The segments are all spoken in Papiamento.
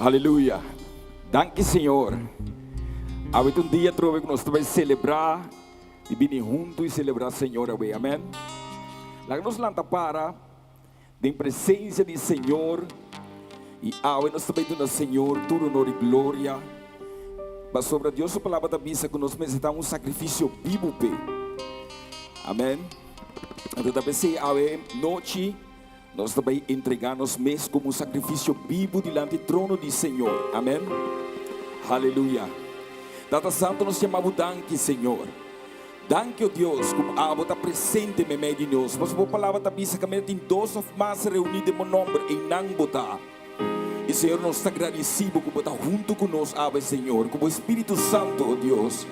Aleluya. Danki Señor. Awe ta un dia atrobe ku nos ta bai selebrá i bini huntu i selebrá Señor awe. Amèn. Laga nos lanta para den presensia di Señor i awe nos ta bai duna Señor tur honor i gloria pasobra Dios su palabra ta bisa ku nos mester ta un sakrifisio bibu p'e. Amèn. Anto ta p'esei awe nochi nos ta bai entregá nos mes komo un sakrifisio bibu dilanti trono di Señor. Amèn. Haleluya. Tata Santu, nos yama bo danki, Señor. Danki, o Dios, ku abo ta presente meimei di nos. Pasobra bo palabra ta bisa kaminda tin dos òf mas reuní den bo nòmber, einan bo ta. I, Señor, nos ta gradisí bo ku bo ta huntu ku nos awe, Señor, ku bo Spiritu Santu, o Dios,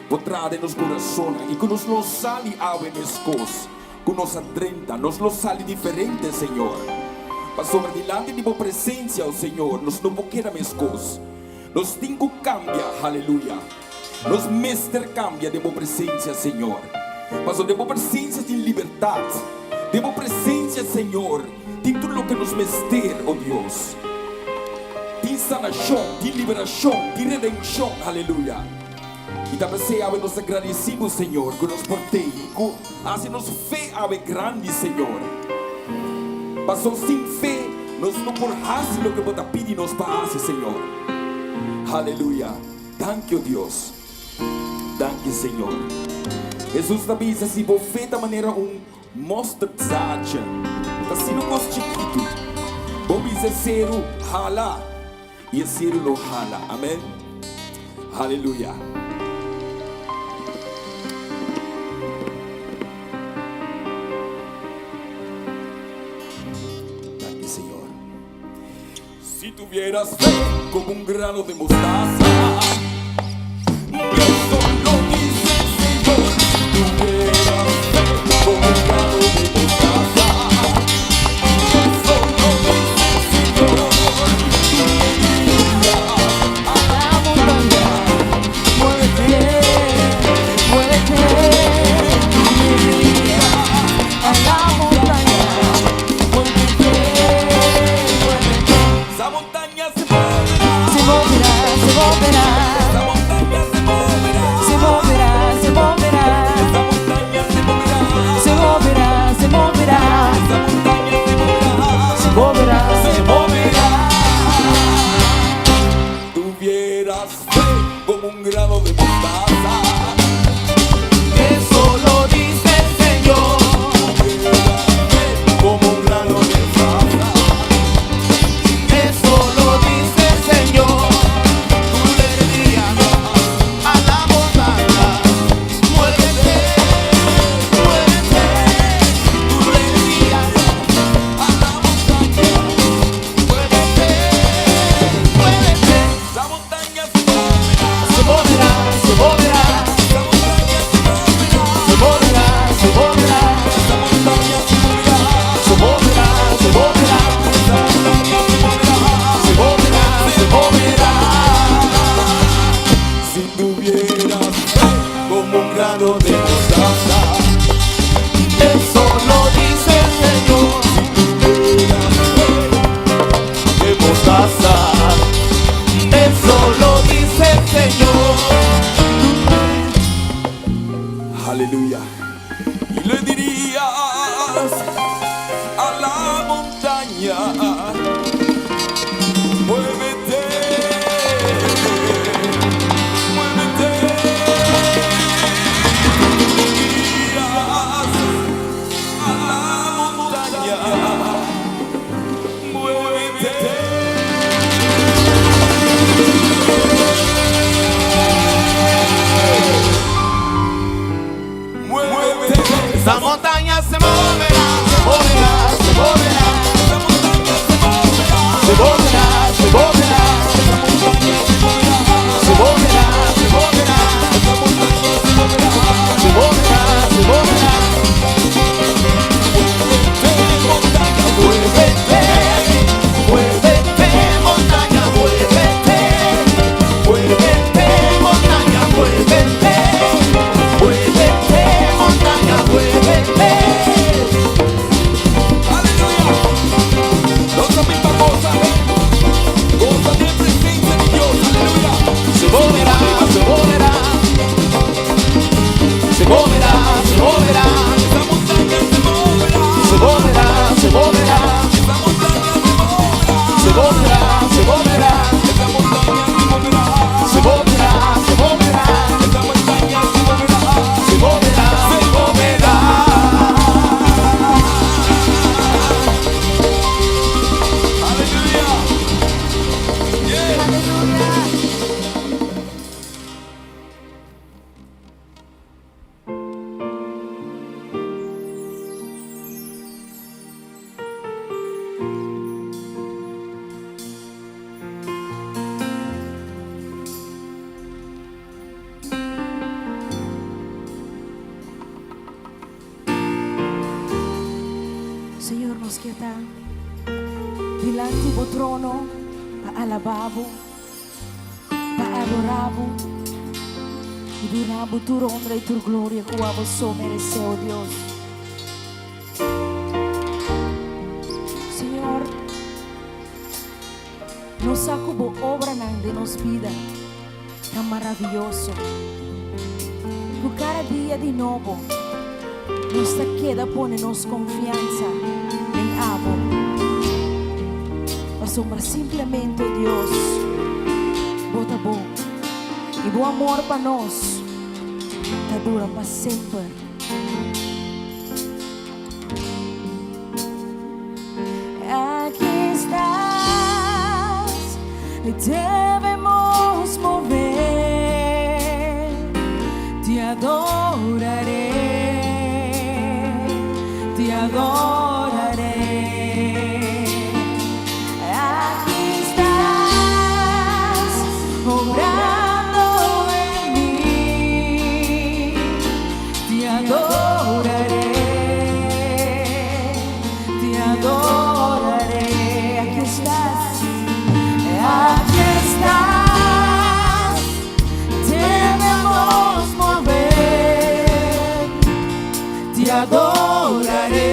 bo traha den nos kurasonnan i ku nos lo sali awe meskos ku nos a drenta. Nos lo sali diferente, Señor, pasobra dilanti di bo presensia, o Señor, nos no por keda meskos. Nos tin ku kambia, haleluya. Nos mester kambia den bo presensia, Señor, pasobra den bo presensia tin libertat. Den bo presensia, Señor, tin tur loke nos mester, o Dios. Tin sanashon, tin liberashon, tin redenshon, haleluya. I ta p'esei awe nos ta gradisí bo, Señor, ku nos por tei i ku hasi nos fe awe grandi, Señor. Pasobra sin fe. Nos no por hasi loke bo ta pidi nos pa hasi, Señor. Aleluya. Danki, o Dios. Danki, Señor. Hesus ta bisa, si bo fe ta manera un mosterdzaadje, ta asina un kos chikitu, bo bisa e seru, Hala, i e seru lo hala. Amen. Aleluya. Danki, Señor. Si tuvieras fe como un grano de mostaza, eso lo dice el Señor. Si tuvieras fe como un grano de mostaza, eso lo dice el Señor. Tú le dirías a la montaña, muévete, muévete. Tú le dirías a la montaña, muévete, muévete. Esa montaña se moverá. Se moverá, se moverá. Esa montaña se moverá. Se moverá, se moverá. Esa montaña se moverá. Se moverá, se moverá. Esa montaña se moverá. Se moverá, Se moverá. Tuvieras fe como un grano de mostaza. Eso lo dice el Señor. Tuvieras fe como un grano de mostaza. Eso lo dice el Señor. Tú le dirías a la montaña, muévete, muévete. Tú le dirías A la montaña. muévete, muévete. Esa montaña se moverá. Se moverá, se moverá, Esa montaña se moverá. se moverá, se moverá, Esa montaña se moverá. se moverá, se moverá, Esa montaña se moverá. se moverá, se moverá. Si tuvieras fe como un grano de mostaza, Eso lo dice el Señor. tuvieras fe De mostaza. Eso lo dice el Señor. Aleluya. Y le dirías a la montaña, muévete, muévete. Le dirías a la montaña, muévete. Muévete. Esa montaña se moverá, se moverá, se moverá, Esa montaña se moverá. se moverá, se moverá, Esa montaña se moverá. se moverá, se moverá, Esa montaña se moverá. se moverá, se moverá. Muévete, montaña, Muévete, muévete, montaña, muévete, muévete, montaña, muévete, muévete, montaña, muévete. Aleluya. Nos ta gosa. Gosa den presensia di Dios. Aleluya. Se moverá, se moverá, se moverá, se moverá, Esa montaña se moverá. se moverá, se moverá, Esa montaña se moverá. se moverá, se moverá, Esa montaña se moverá. se moverá, se moverá, Esa montaña se moverá. se moverá, se moverá. Aleluya. Yeah. Señor, nos ke ta dilanti bo trono pa alabá bo, pa adorá bo i duna bo tur honra i tur gloria ku abo so meresé, oh Dios. Señor, nos sa ku bo obranan den nos bida ta maravioso. Ku kada dia di nobo nos ta keda pone nos konfiansa den abo. Pasobra simplemente, oh Dios, Bo ta bon i Bo amor pa nos ta dura pa semper. Aki estás, debemos mover, te adoraré, te adoraré. Aki estás, obrando en mi, te adoraré, te adoraré. Aki estás, aki estás, debemos mover, te adoraré,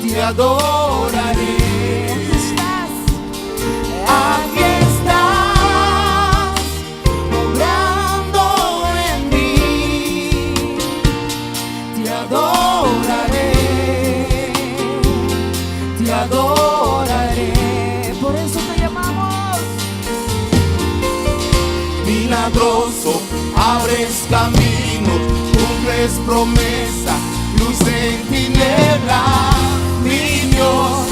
Te adoraré. Aki estás, Aquí estás, obrando en mí. Te adoraré, te adoraré. Por eso te llamamos. Milagroso, abres camino, cumples promesa, luz en tiniebla, mi Dios,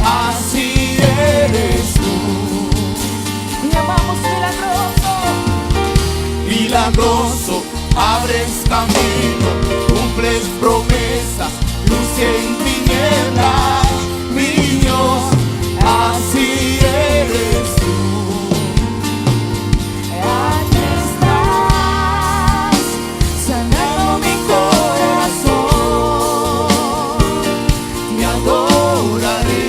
así eres tú. Te llamamos milagroso. Milagroso, abres camino, cumples promesas, luz en tinieblas, mi Dios, así eres tú. Aquí estás, sanando mi corazón. Te adoraré,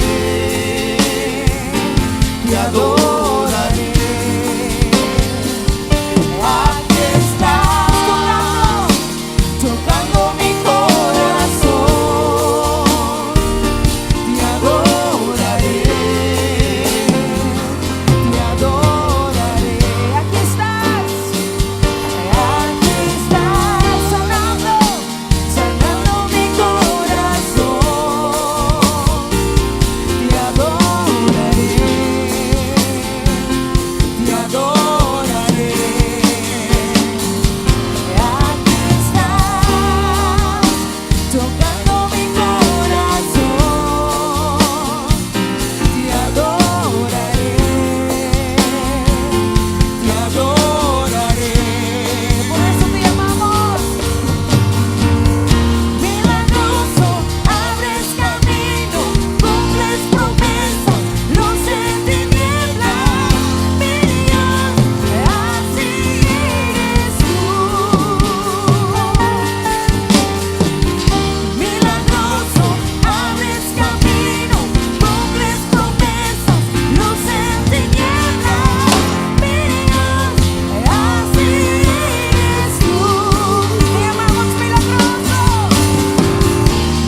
te adoraré. Aquí estás, tocando mi corazón. Te adoraré, Te adoraré. Aquí estás, sanando, sanando mi corazón. Te adoraré, te adoraré. Aquí estás, tocando mi corazón. Te adoraré, Te adoraré. Por eso te llamamos. Milagroso, abres camino, cumples promesas, luz en tinieblas, mi Dios, así eres tú. Milagroso, abres camino, cumples promesas, luz en tinieblas, mi Dios, así eres tú. Te llamamos milagroso.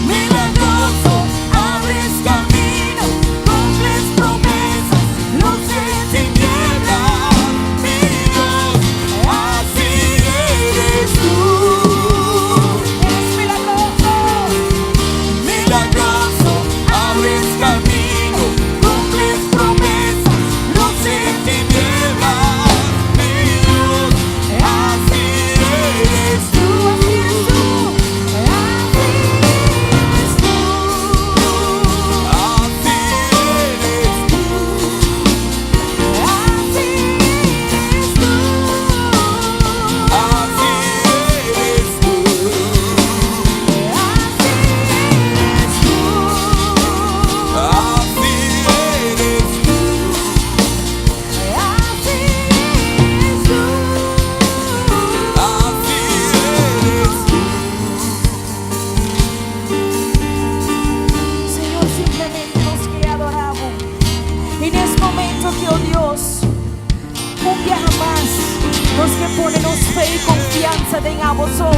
Milagroso, abres camino, cumples promesas, luz en tinieblas, mi Dios, así eres tú. Eres milagroso. Milagroso, abres camino, cumples promesas, luz en tinieblas, mi Dios, así eres Tú, así eres tú, así eres tú. Así eres tú, Así eres tú. Así eres tú, Así eres tú. Así eres tú, Así eres tú. Así eres tú. Señor, simplemente nos ke adorá Bo. I na e momento aki, oh Dios, un biaha mas, nos ke pone nos fe i konfiansa den Abo so.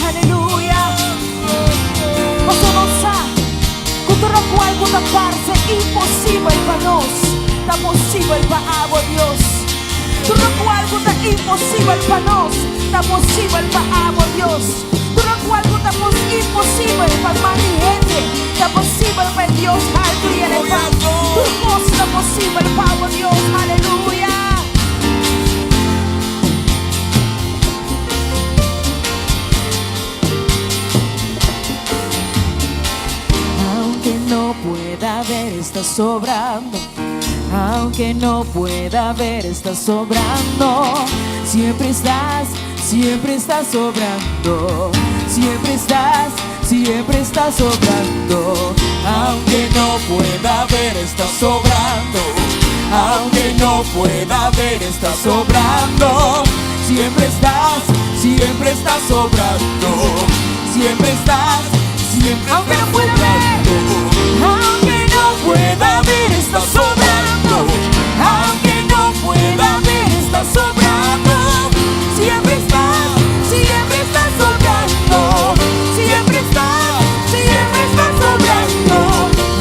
Aleluya. Bo no sa, ku tur loke ku ta parse imposibel pa nos, ta posibel pa Abo, Dios. Tur loke ku ta imposibel pa nos, ta posibel pa Abo, Dios. Tur lokual ku ta pos imposibel pa man di hende, ta posibel pa e Dios haltu i elevá. Tur kos ta posibel pa bo, Dios. Aleluya! Aunke no pueda ver, estás sobrando. Aunke no pueda ver, estás sobrando. Siempre estás, siempre estás sobrando. Siempre estás, siempre estás sobrando. Aunque no pueda ver, está sobrando. Aunque no pueda ver, está sobrando. Siempre estás, siempre estás sobrando. Siempre estás, siempre Aunque estás no pueda ver. sobrando. Aunque no Pueda ver, está sobrando. Aunque no pueda ver, está sobrando. Siempre estás, siempre estás sobrando. Siempre estás, siempre estás sobrando.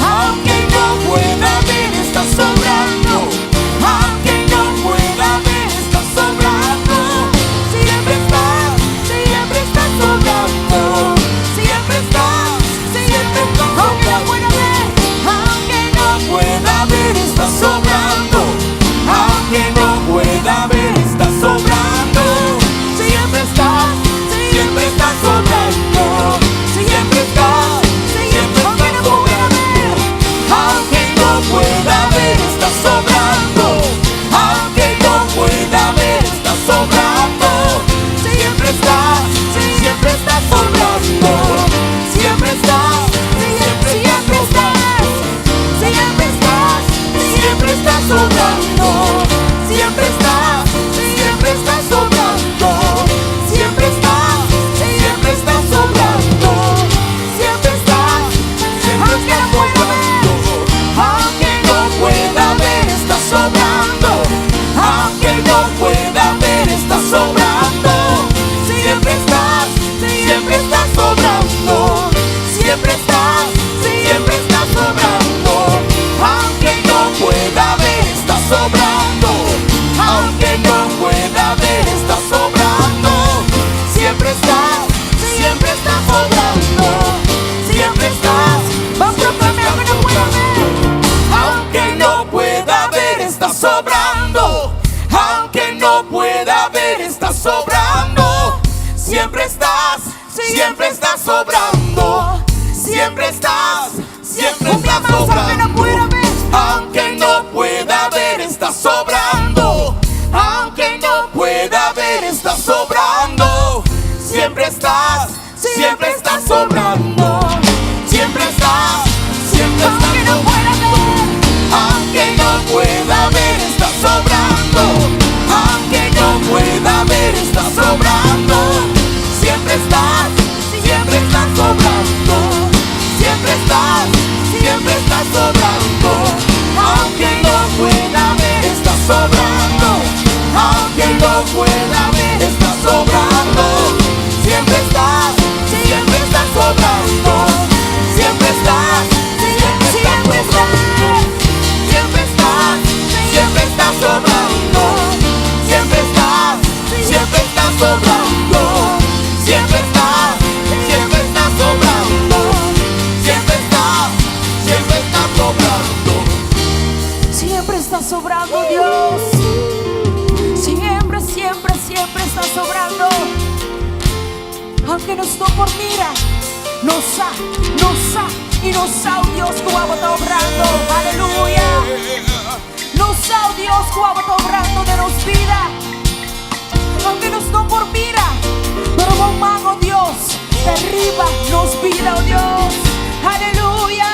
Aunque no pueda ver, está sobrando. Aunque no pueda ver, está sobrando. Siempre estás, siempre estás sobrando. Siempre estás, siempre estás Aunque no sobrando. pueda ver, Aunque no pueda ver, está sobrando. Aunque no pueda ver, está sobrando. Siempre estás, siempre está sobrando. Siempre estás, siempre Aunque está no pueda sobrando. ver. Aunque no pueda ver, está sobrando. Aunque no pueda ver, está sobrando. Siempre estás, siempre está sobrando. Siempre estás, siempre Siempre estás, Siempre estás, siempre estás sobrando. Siempre estás, siempre estás sobrando. Siempre estás, siempre estás sobrando. Siempre estás, siempre Aunque estás no pueda ver. sobrando. Aunque no pueda ver, está sobrando. Aunque no pueda ver, está sobrando. Siempre estás, siempre estás sobrando. Siempre estás, siempre estás sobrando. Aunque no pueda ver, está sobrando. Aunque no pueda ver, está sobrando. Siempre estás, siempre estás sobrando. Siempre estás, Vamos a siempre proclamar estás aunque no pueda ver. Aunque no pueda ver, está sobrando. Aunque no pueda ver, está sobrando. Siempre estás, siempre estás sobrando. Siempre estás, siempre Un día estás más, aunque no sobrando. pueda ver. Aunque no pueda ver, está sobrando. Aunque no pueda ver, está sobrando. Siempre estás, siempre estás sobrando. Siempre estás, siempre estás Aunque no sobrando. pueda ver. Aunque no pueda ver, está sobrando. Aunque no pueda ver, está sobrando. Siempre estás, siempre estás sobrando. Siempre estás, siempre estás sobrando. Aunque no pueda ver, está sobrando. Aunque no pueda ver, está sobrando. Siempre estás, siempre estás sobrando. Siempre estás, siempre estás Siempre estás. sobrando. Siempre estás, siempre estás sobrando. Siempre estás, siempre estás sobrando. Siempre estás, siempre estás sobrando. Siempre estás, siempre estás sobrando. Siempre está sobrando Dios. Siempre, siempre, siempre está sobrando. Aunke nos no por mira, nos sa, nos sa i nos sa Dios ku abo ta obrando. Aleluya. Nos sa Dios ku abo ta obrando den nos bida. Aunke nos no por mira, pero bo man, oh Dios, ta riba nos bida, oh Dios. Aleluya.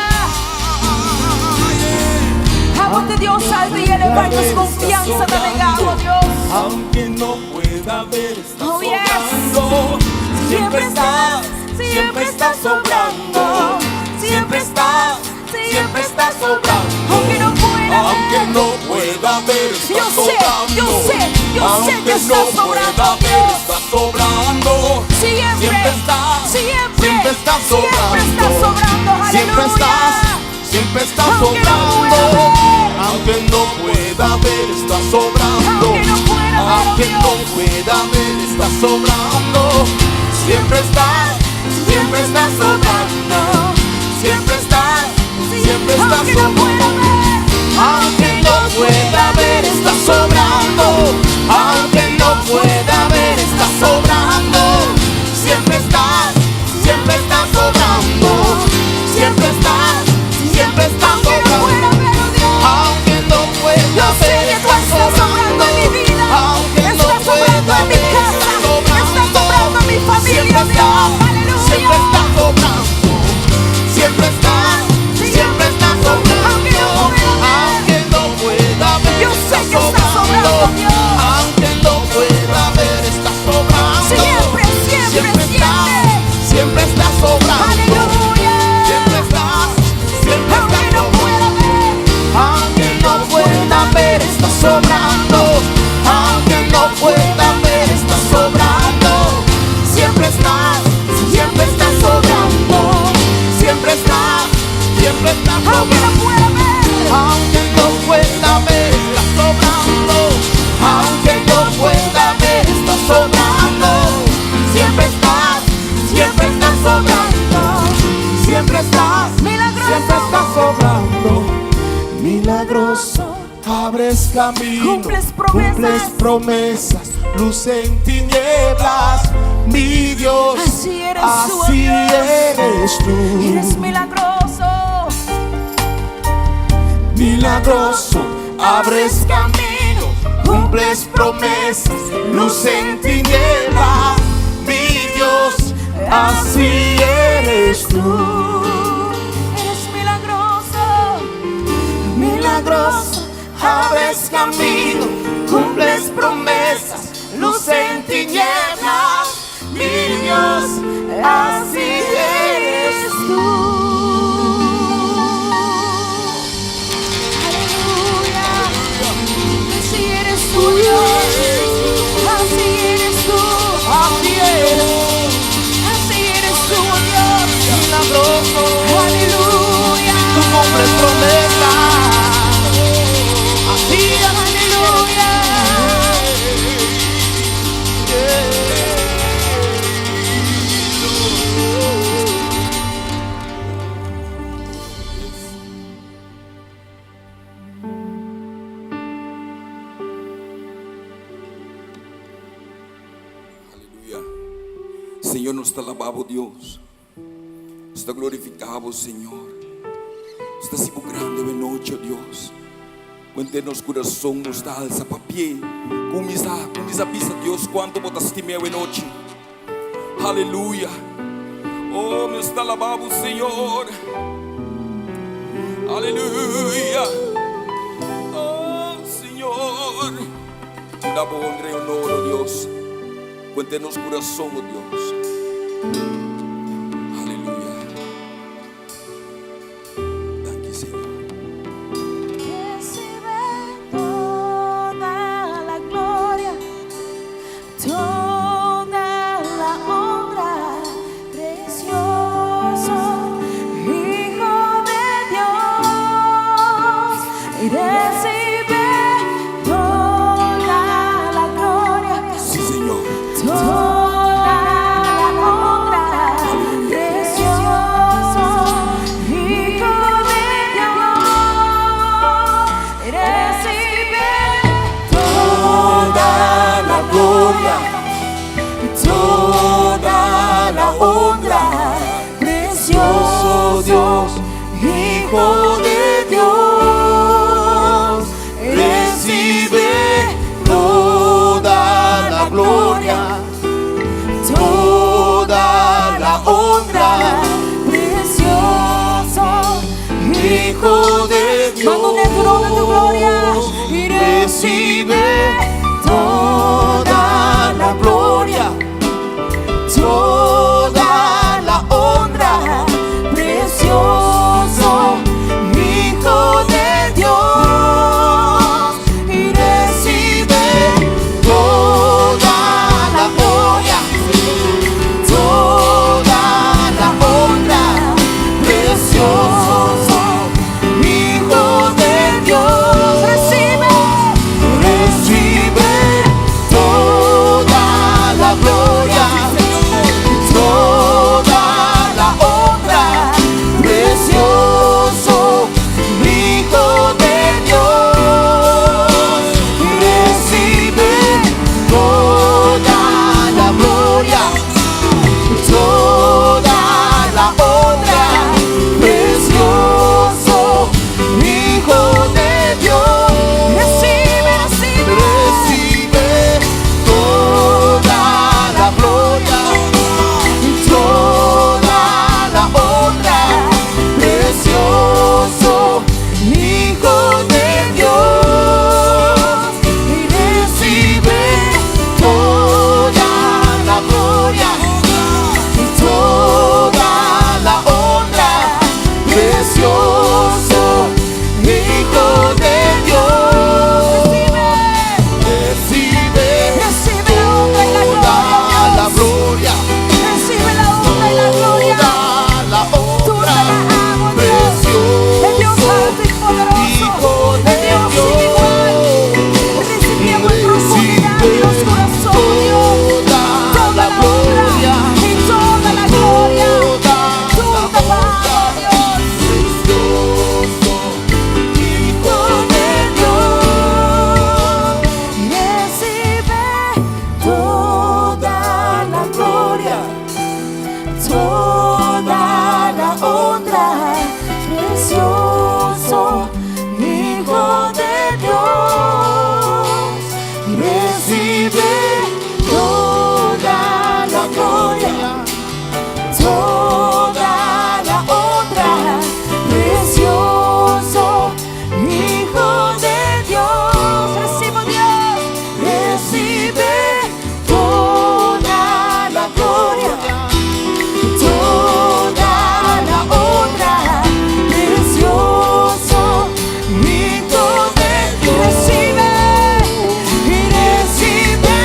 Abo ta Dios haltu i elevá nos konfiansa ta den abo, Dios. Aunque no pueda ver, está Oh, yes. sobrando. Siempre estás, siempre está sobrando. Siempre estás, siempre está sobrando. Aunque no pueda Aunque ver. no pueda ver, está Yo sé, sobrando. yo sé, yo sé Aunque que está no sobrando, pueda ver, Dios. está sobrando. Siempre, Siempre estás, siempre, siempre está siempre está sobrando. sobrando. Siempre Aleluya. estás, siempre está Aunque no sobrando. pueda ver. Aunque no pueda ver, está sobrando. Aunque no pueda ver, oh Aunque no Dios. pueda ver, está sobrando. Siempre estás, siempre estás sobrando. Siempre estás, siempre estás Aunque no sobrando. pueda ver. Aunque no pueda ver, está sobrando. Aunque no pueda ver, está sobrando. Siempre estás, siempre estás sobrando. Siempre estás, siempre estás Aunque no sobrando. pueda ver, oh Dios. Aunque no pueda Yo sé ver, que tú está estás sobrando sobrando. en mi vida. Aunque no Estás sobrando pueda en mi ver, casa. está sobrando. Estás sobrando en mi familia, Siempre Dios. estás, siempre Aleluya. estás sobrando. Siempre estás, siempre estás sobrando. Aunque no pueda ver. Aunque no pueda ver, Yo sé que estás sobrando, Dios. Aunque no pueda ver, está sobrando. Siempre, siempre, estás, siempre. siempre estás sobrando. Aleluya. Siempre estás, siempre Aunque estás no sobrando. pueda ver. Aunque no pueda ver, está sobrando. Aunque no pueda ver, está sobrando. Siempre estás, siempre estás sobrando. Siempre estás, siempre estás Aunque no sobrando. pueda ver. Aunque no pueda ver, está sobrando. Aunque no pueda ver, está sobrando. Siempre estás, siempre estás sobrando. Siempre estás, Milagroso. siempre estás sobrando. Milagroso, abres camino, Cumples promesas. cumples promesas, luz en tinieblas, mi Dios. Así eres tú, oh así Dios. eres tú. Eres milagroso. Milagroso, abres camino, cumples promesas, luz en tinieblas, mi Dios, así eres tú. Eres milagroso. Milagroso, abres camino, cumples promesas, luz en tinieblas, mi Dios, así eres tú. Aleluya. Así eres tú, Dios. Así eres tú. Así eres, Así eres tú, Dios. milagroso, Aleluya. tú cumples promesas. Así, así Aleluya. Aleluya. Señor, nos ta alabá bo, Dios. Nos ta glorifiká bo, Señor. Nos ta hasi bo grandi e nochi, Dios. Ku henter nos kurason nos ta alsa pa pia. Kuminsá, kuminsá bisa Dios kuantu bo ta stim'é e nochi. Aleluya. Oh, nos ta alabá bo, Señor. Aleluya. Oh, Señor. Da honra i honor, oh Dios. Ku henter nos kurason, oh Dios. Aleluya. Danki, Señor. Recibe toda la gloria, toda la honra, precioso Hijo de Dios. Y recibe toda la gloria, Sí, Señor. toda la honra, precioso Hijo de Dios. Recibe Toda la gloria, toda la honra, precioso Dios, Hijo de Dios, recibe toda la gloria, toda la honra, precioso Hijo de Dios. Manda un trono tu gloria y Recibe toda la gloria, toda la honra, precioso Hijo de Dios, y recibe toda la gloria, toda la honra, precioso Hijo de Dios. Recibe, Dios, recibe toda la gloria, toda la honra, precioso Hijo de Dios. Recibe y recibe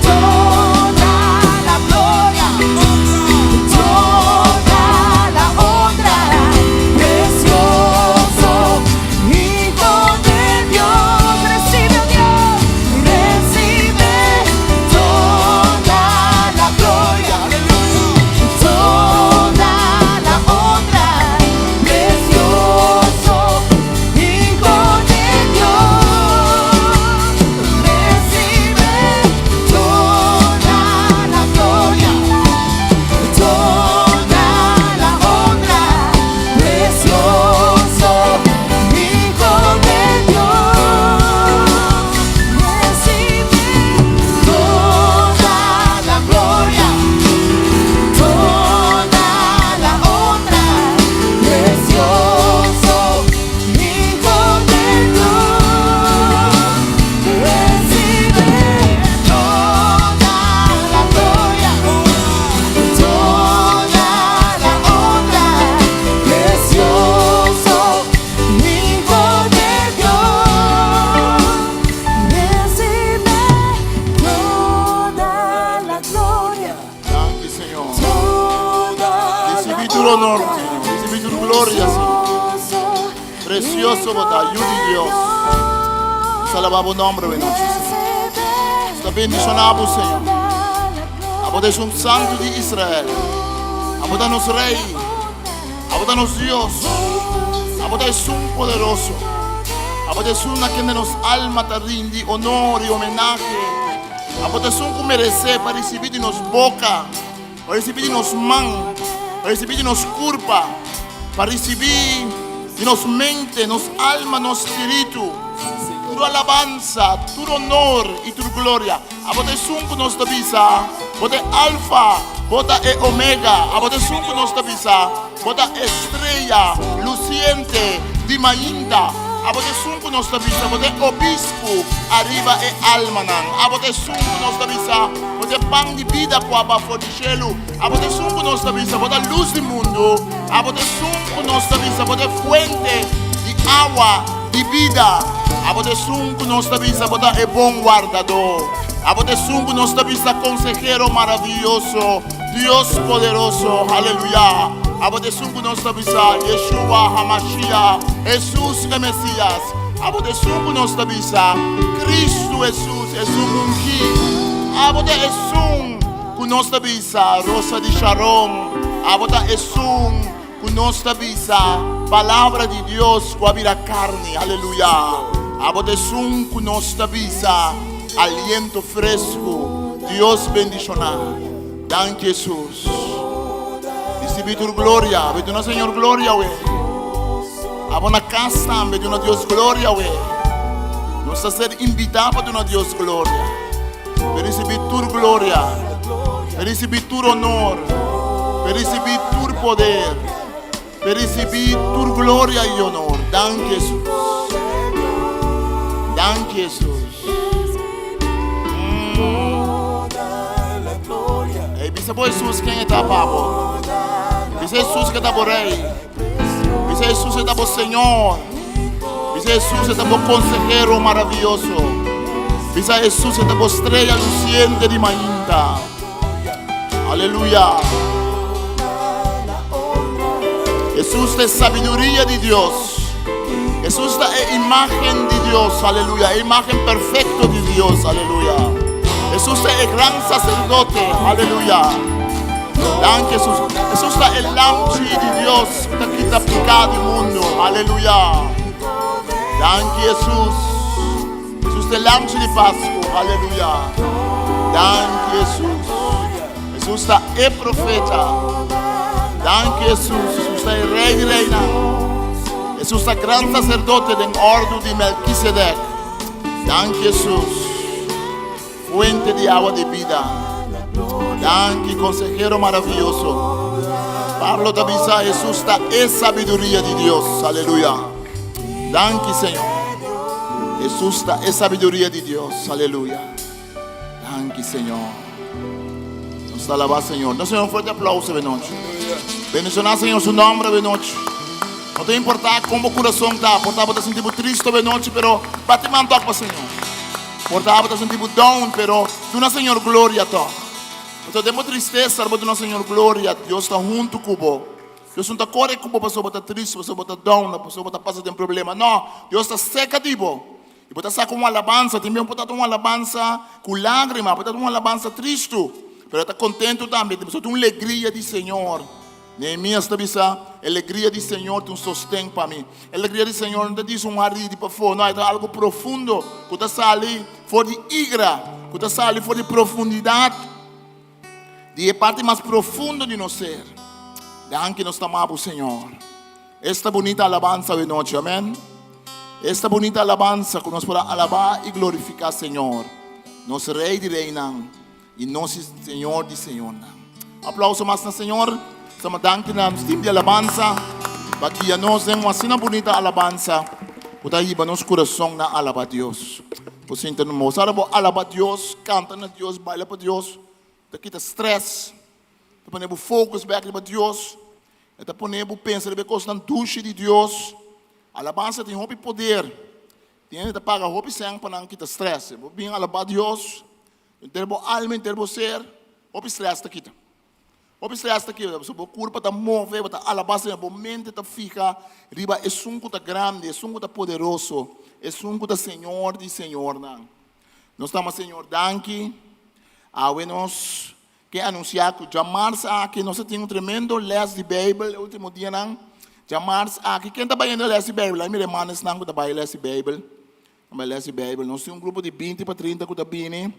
toda la gloria, toda la honra, precioso Hijo de Dios. Recibe, Dios, recibe toda la gloria, toda la honra, precioso Hijo de Dios. Recibe toda la gloria, toda la honra, precioso Hijo de Dios. Recibe toda la gloria, toda la honra, precioso Hijo de Dios. Recibe toda la gloria, toda la honra, precioso Hijo de Dios. Recibe toda la gloria, Danki, Señor. toda la Recibi tur honor, honra, Señor. Recibi tur gloria, Señor. Precioso bo ta, Yu di Dios. Alabá bo nòmber e nochi. Ta bendishoná bo, Señor. Abo ta un Santu di Israel. Abo ta nos Rei. Abo ta nos Dios. Abo ta un poderoso. Abo ta un na ken nos alma ta rindi honor i homenahe. Abo ta un ku meresé pa risibí di nos boka, pa risibí di nos man, pa risibí di nos kurpa, pa risibí di nos mente, nos alma, nos spiritu. Tur alabansa, tur honor i tur gloria. Abo ta esun ku nos ta bisa, bo ta Alfa, bo ta e Omega. Abo ta esun ku nos ta bisa, bo ta strea lusiente di mainta. Abo ta esun ku nos ta bisa, bo ta obispu ariba e almanan. Abo ta esun ku nos ta bisa, bo ta pan di bida ku a baha for di shelu. Abo ta esun ku nos ta bisa, bo ta lus di mundu. Abo ta esun ku nos ta bisa, bo ta fuente di awa di bida. Abo ta esun ku nos ta bisa, bo ta e bon wardadó. Abo ta esun ku nos ta bisa, konsehero maravioso, Dios poderoso, aleluya. Abo ta esun ku nos ta bisa, Yeshua Hamashiach, Hesus e Mesias. Abo ta esun ku nos ta bisa, Kristu Hesus, esun ungí. Abo ta esun ku nos ta bisa, Rosa di Sharon. Abo ta esun ku nos ta bisa, Palabra di Dios ku a bira karni, aleluya. Abo ta esun ku nos ta bisa, aliento fresku, Dios bendishoná. Danki, Hesus. Risibí tur gloria, Bai duna Señor gloria, we. Abo na kas tambe, duna Dios gloria, we. Nos ta ser invitá pa duna Dios gloria. Risibí tur gloria. Risibí tur honor. Risibí tur poder. Risibí tur gloria i honor. Danki, Hesus. Danki, Hesus. Ei, bisa bo Hesus ken ta pa bo. Bisa Hesus ku ta bo Rei. Bisa Hesus ta bo Señor. Bisa Hesus ta bo konsehero maravioso. Bisa Hesus ta bo strea lusiente di mainta. Aleluya. Hesus ta sabiduria di Dios. Hesus ta e imágen di Dios, aleluya. E imágen perfekto di Dios, aleluya. Hesus ta e gran saserdote, aleluya. Danki, Hesus. Hesus ta e lamchi di Dios ku ta kita piká di mundu, aleluya. Danki, Hesus. Hesus ta e lamchi di Pasku, aleluya. Danki, Hesus. Hesus ta e profeta. Danki, Hesus. Hesus ta e Rei di reinan. Hesus ta gran saserdote den orden di Melquisedec. Danki, Hesus. Fuente di awa di bida. Danki, Konsehero Maravioso. Pablo ta bisa, Hesus ta e sabiduria di Dios. Aleluya. Danki, Señor. Hesus ta e sabiduria di Dios. Aleluya. Danki, Señor. Nos ta alabá Señor. Nos Señor un fuerte aplauso de noche. Bendicioná Señor su nombre de noche. No te importa kon bo kurason ta, por ta bo ta sinti bo tristo de noche, pero bati man tok pa Señor. Por ta bo ta sinti bo down, pero duna Señor gloria tok. Pasobra den bo tristesa bo duna Señor gloria, Dios ta huntu ku bo. Dios no ta kore ku bo pasobra bo ta tristo, pasobra bo ta down, pasobra bo ta pasa den problema. No, Dios ta seka di bo. I bo ta saka un alabansa, tin bien por ta un alabansa ku lágrima, por ta un alabansa tristu, pero ta kontentu tambe, pasobra tin un legria di Señor. Nehemías ta bisa, E legria di Señor ta un sosten pa mi. E legria di Señor no ta djis un harí di pafó, no, e ta algu profundo ku ta sali for di igra, ku ta sali for di profundidat di e parti mas profundo di nos ser. Danki nos ta ama bo, Señor. Esta bunita alabansa awe nochi, amen. Esta bunita alabansa ku nos por a alabá i glorifiká Señor, nos Rei di reinan i nos Señor di señornan. Aplauso mas na Señor. Estamos danki na nos team di alabansa pa guia nos den un asina bunita alabansa ku ta hiba nos kurason na alabá Dios. Bo sinta no mos. Ora bo alabá Dios, kanta na Dios, baila pa Dios, ta kita stress, ta pone bo focus bek riba Dios. E ta pone bo pensa riba e kosnan dushi di Dios. Alabansa tin hopi poder. Tin hende ta paga hopi sèn pa nan kita strès. Bo bin alabá Dios, henter bo alma, henter bo ser, hopi strès ta kita. Hopi strès ta kita, pasobra bo kurpa ta move, bo ta alabá Señor, bo mente ta fiha riba esun ku ta grandi, esun ku ta poderoso, esun ku ta Señor di señornan. Nos ta ama Señor danki. Awe nos Ke anunsiá ku djamars aki nos a tin un tremendo lès di Beibel e último dianan. Djamars aki, ken ta bayendo lès di Beibel? Ai mira e manesnan ku ta bai lès di Beibel. Ta bai lès di Beibel. Nos tin un grupo di binti pa trinta ku ta bini.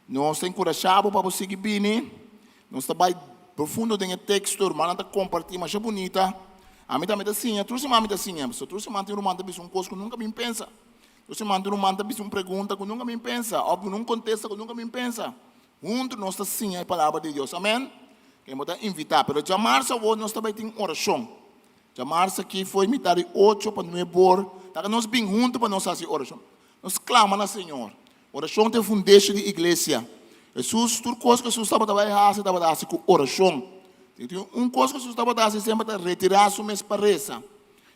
Nos ta enkurashá bo pa bo sigui bini. Nos ta bai profundo den e teksto. Rumannan ta kompartí masha bunita. Ami tambe ta siña. Tur siman mi ta siña. Pasobra tur siman tin ruman ta bisa un kos ku nunka mi pensa. Tur siman tin ruman ta bisa un pregunta ku nunka mi pensa òf duna un kontesta ku nunka mi pensa. Huntu nos ta siña e palabra di Dios. Amen. Ken bo ta invitá. Pero djamarsa awor nos ta bai tin orashon. Djamarsa aki foi mitá di ocho pa nuebe or. Ta nos bin huntu pa nos hasi orashon. Nos klama na Señor. Orashon ta e fundeshi di iglesia. Hesus, tur kos ku Hesus tabata bai hasi, tabata hasi ku orashon. Tin un kos ku Hesus tabata hasi semper ta retirá su mes pa resa.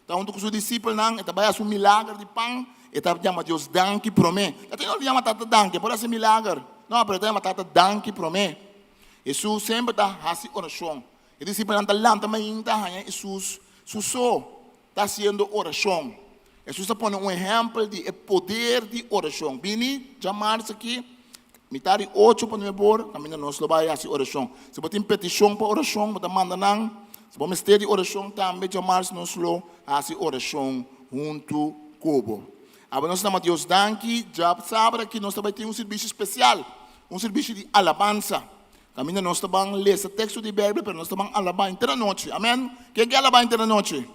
Ta huntu ku su disipelnan, e ta bai hasi un milager di pan, e ta yama Dios danki promé. Ta tin otro yama Tata danki, e por hasi milager. No, pero e ta yama Tata danki promé. Hesus semper ta hasi orashon. E disipelnan ta lanta mainta haña Hesus su so ta hasiendo orashon. Hesus ta pone un ehèmpel di e poder di orashon. Bini djamars aki, mitar di ocho pa nuebe or, kaminda nos lo bai hasi orashon. Si bo tin petishon pa orashon, bo ta manda nan. Si bo mester di orashon tambe, djamars nos lo hasi orashon huntu ku bo. Abo nos ta Dios danki, djasabra aki nos ta bai tin un sirbishi spesial, un sirbishi di alabansa. Kaminda nos ta ban lesa teksto di Beibel, pero nos ta ban alabá henter anochi. Amen. Ken ke alabá henter anochi?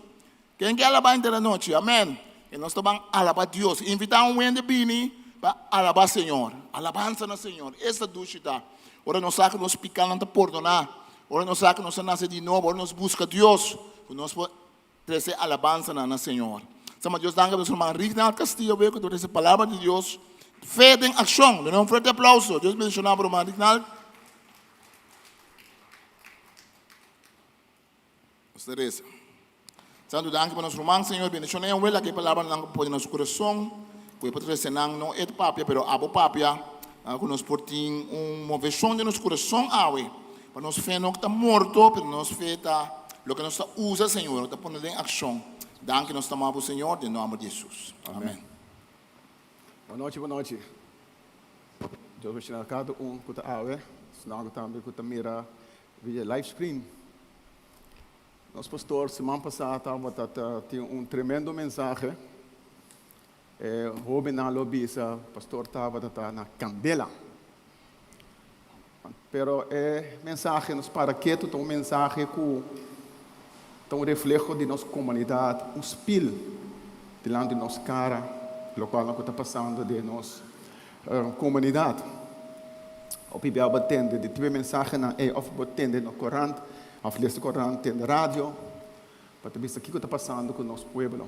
Ken ke alabá henter anochi? Amen. E nos ta ban alabá Dios. Invitá un hende bini pa alabá Señor. Alabansa na Señor. Esta dushi ta. Ora nos sa ku nos pikánan ta pordoná. Ora nos sa ku nos a nase di nobo. Ora nos buska Dios, ku nos por trese alabansanan na Señor. Sama Dios danki pa nos herman Rignald Castillo wee ku ta trese palabra di Dios. Fe den akshon. Duna un fuerte aplauso. Dios bendishoná bo ruman Rignald. Nos ta resa. Santu danki pa nos ruman, Señor, bendiciona e wela ku e palabranan ku pone na su kurason, ku e por trese nan, no e ta papia, pero abo papia, ku nos por tin un moveshon den nos kurason awe, pa nos fe no ta morto, pero nos fe ta loke nos ta usa, Señor, ta pone den akshon. Danki nos ta ama bo, Señor, den nomber di Jesus. Amen. Bon nochi, bon nochi. Dios bendiciona kada un ku ta awe, esnan ku tambe ku ta mira Via live screen. Nos pastor siman pasá tabata ta tin un tremendo mensahe. E hóbennan lo bisa pastor tabata ta na kandela. Pero e mensahe nos para ketu ta un mensahe ku ta un refleho di nos komunidat, un spil dilanti nos kara lokual ku ta pasando den nos komunidat. Hopi bia bo tende di tipo mensahenan ei òf bo tende na korant òf lesa korant, tende radio pa ta bisa kiko ta pasando ku nos pueblo.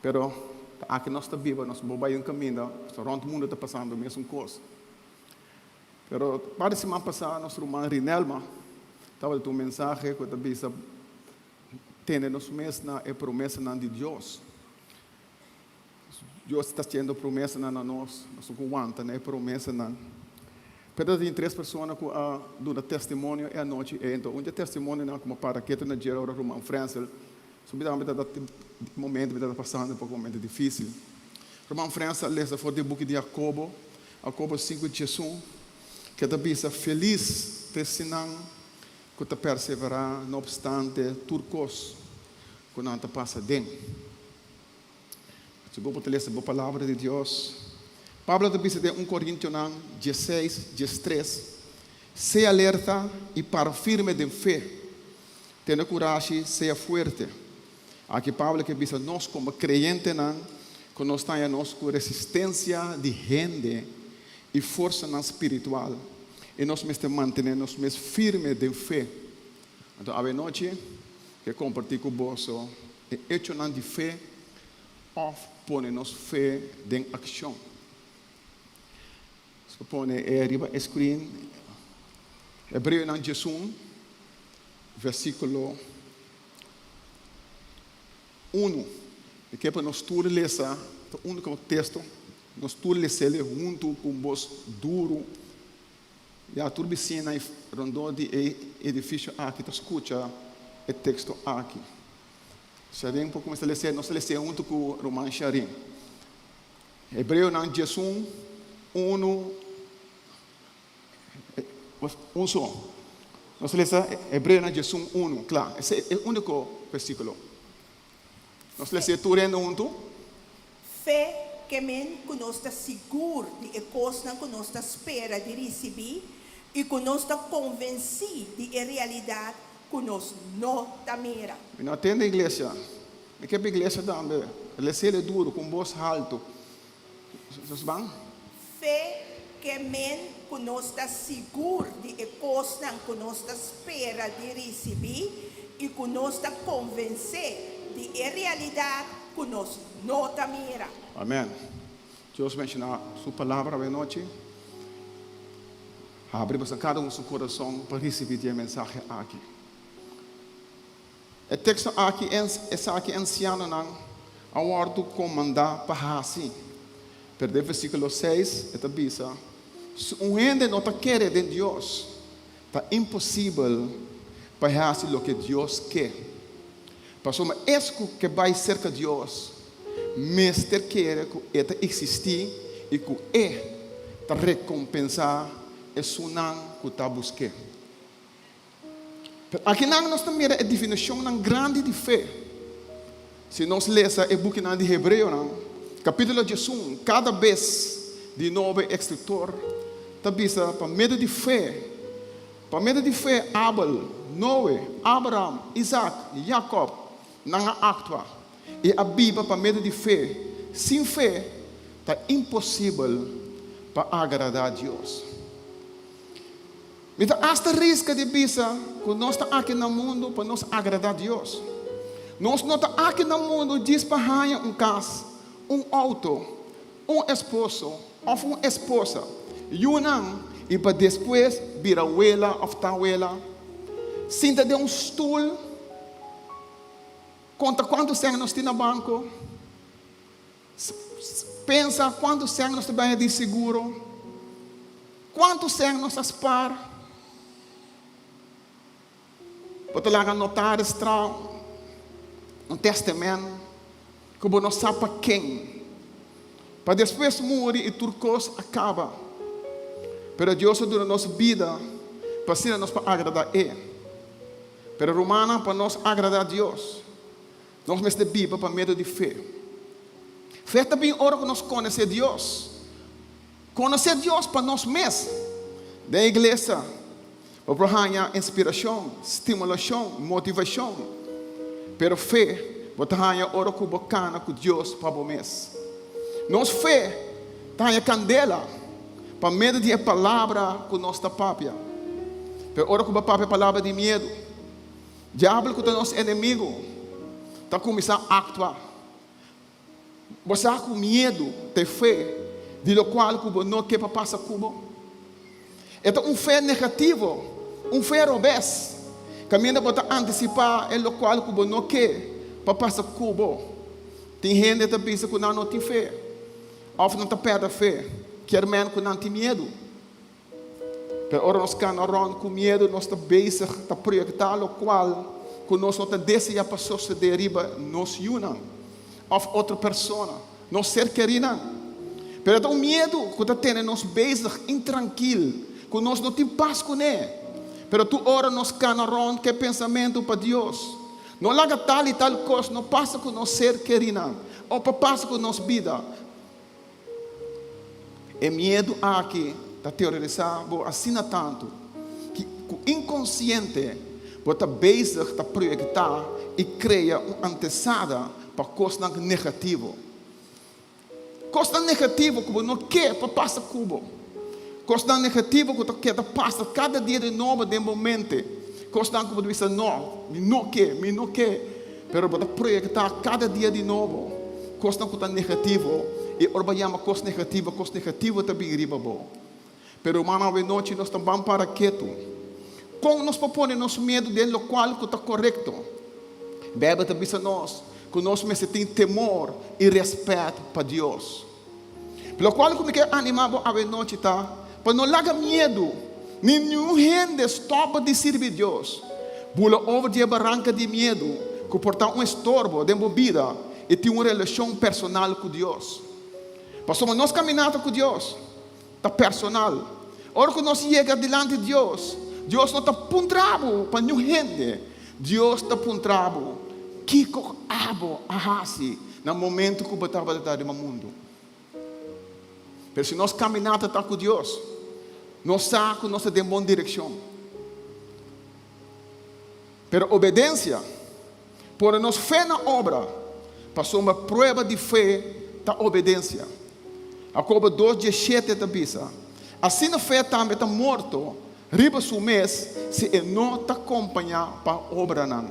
Pero ta aki nos ta biba, nos bo bai un kaminda, pasobra rònt mundu ta pasando mesun kos. Pero par di siman pasá nos ruman Rinelma tabata un mensahe ku ta bisa tene nos mes na e promesanan di Dios. Dios ta haciendo promesanan na nos, nos tin cu wanta na e promesanan. Pero ta tin tres persona cu a duna testimonio e anochi ei. Enton un di e testimonionan cu mi a para ketu na dje ora ruman Frenzel, su mi tambe ta momento mi tabata pasando por un momento dificil. Ruman Frenzel a lesa for di e buki di Jacobo, Jacobo sinku diesun, ke ta bisa, Felis ta esnan cu ta persevera no obstante tur cos cu nan ta pasa den. Si bo por ta lesa bo Palabra di Dios. Pablo ta bisa den un Korintionan dieseis, diestres, Sea alerta i para firme den fe. Tene kurashi, sea fuerte. Aki Pablo ke bisa nos komo kreyentenan ku nos ta haña nos ku resistensia di hende i forsanan spiritual i nos mester mantené nos mes firme den fe. Anto awenochi ke kompartí ku boso E echonan di fe òf pone nos fe den akshon. Nos por pone e riba e screen. Hebreonan 11, versíkulo 1. Mi ke pa nos tur lesa, ta úniko teksto, nos tur les'el huntu ku un bos duru. Ya tur bisina i rondó di e edifisio aki ta skucha e teksto aki. Sharin por kuminsá les'é, nos ta les'é huntu ku ruman Sharin. Hebreonan 11, unu, un so. Nos ta lesa Hebreonan 11, unu, kla. Esei e úniko versíkulo. Nos ta les'é tur hende huntu. Fe ke men ku nos ta sigur di e kosnan ku nos ta spera di risibí i ku nos ta konvensí di e realidat ku nos no ta mira. Mi no a tende iglesia. Mi ke pa iglesia tambe. Les'el e duru, ku un bos haltu. Nos ban? Fe ke men ku nos ta sigur di e kosnan ku nos ta spera di risibí i ku nos ta konvensé di e realidat ku nos no ta mira. Amen. Dios benshoná Su Palabra awe nochi. Habri boso kada un su kurason pa risibí di e mensahe aki. E teksto aki esaki ansianonan a wòrdu komandá pa hasi. Pero den versíkulo seis e ta bisa, Si un hende no ta kere den Dios, ta imposibel pa e hasi loke Dios ke. Pasobra es ku ke bai serka Dios mester kere ku e ta eksistí i ku e ta rekompensá esunnan ku ta busk'é. Pero akinan nos ta mira e definishonnan grandi di fe. Si nos lesa e bukinan di Hebreonan, kapítulo 11, kada bes di nobo e eskritor ta bisa pa medio di fe, pa medio di fe Abel, Noe, Abraham, Isaac, Jacob, nan a aktua i a biba pa medio di fe. Sin fe ta imposibel pa agradá Dios. Mi ta asta riska di bisa ku nos ta aki na mundu pa nos agradá Dios. Nos no ta aki na mundu djis pa haña un kas, un outo, un esposo òf un esposa, yunan i pa despues bira wela òf tawela, sinta den un stul, konta kuantu sèn nos tin na banko, Pensa kuantu sèn nos ta baña di seguro, kuantu sèn nos a spar. Bo ta laga notaris traha un tèstamènt ku bo no sa pa ken, pa despues muri i tur kos a kaba. Pero Dios a duna nos bida pa asina nos por agradá E. Pero rumannan, pa nos agradá Dios, Nos mester biba pa medio di fe. Fe ta bin ora ku nos konosé Dios. Konosé Dios pa nos mes. Den iglesia, bo por haña inspirashon, stimulashon, motivashon. Pero fe bo ta haña ora ku bo kana ku Dios pa bo mes. Nos fe ta haña kandela. Pa medio di e palabra ku nos ta papia. Pero ora ku bo papia palabra di miedu, diabel ku ta nos enemigu ta kuminsá aktua. Bo sa ku miedu ta e fe di lokual ku bo no ke pa pasa ku bo. E ta un fe negativo, un fe robes, kaminda bo ta antisipá e lokual ku bo no ke pa pasa ku bo. Tin hende ta bisa ku nan no tin fe, òf nan ta pèrdè fe, kier men ku nan tin miedu. Pero ora nos kana rònt ku miedu, nos ta bezig ta proyektá lokual ku nos no ta deseá pa sosodé riba nos yunan òf otro persona, nos ser kerínan. Pero e ta un miedu ku ta tene nos bezig intrankil, ku nos no tin pas kuné. Pero tur ora nos kana rònt ku e pensamentu pa Dios no laga tal i tal kos no pasa ku nos ser kerínan òf pa pasa ku nos bida. E miedu aki ta teorisá bo asina tantu ki ku inkonsiente bo ta bezig ta proyektá i krea un antesada pa kosnan negativo. Kosnan negativo ku bo no ke pa pasa ku bo. Kosnan negativo ku ta keda pasa kada dia di nobo den bo mente. Kosnan ku bo ta bisa no, mi no ke, mi no ke. Pero bo ta proyektá kada dia di nobo kosnan ku ta negativo i ora bo yama kos negativo, kos negativo ta bin riba bo. Pero rumannan awenochi nos ta ban para ketu. Kon nos por pone nos miedu den lokual ku ta korekto? Beibel ta bisa nos ku nos mester tin temor i rèspèt pa Dios. Lokual ku mi ke animá bo awenochi ta pa no laga miedu ni niun hende stòp bo di sirbi Dios. Bula over di e baranka di miedu ku por ta un estorbo den bo bida i tin un relashon personal ku Dios. Pasobra nos kaminata ku Dios ta personal. Ora ku nos yega dilanti Dios, Dios no ta puntra bo pa niun hende. Dios ta puntra bo, Kiko abo a hasi na momento ku bo tabata ta riba mundu? Pero si nos kaminata ta ku Dios, nos sa ku nos ta den bon direkshon. Pero obedensia pone nos fe na obra, pasobra prueba di fe ta obedensia. Jakobo dos diesshete ta bisa, Asina fe tambe ta morto riba su mes si e no ta kompañá pa obranan.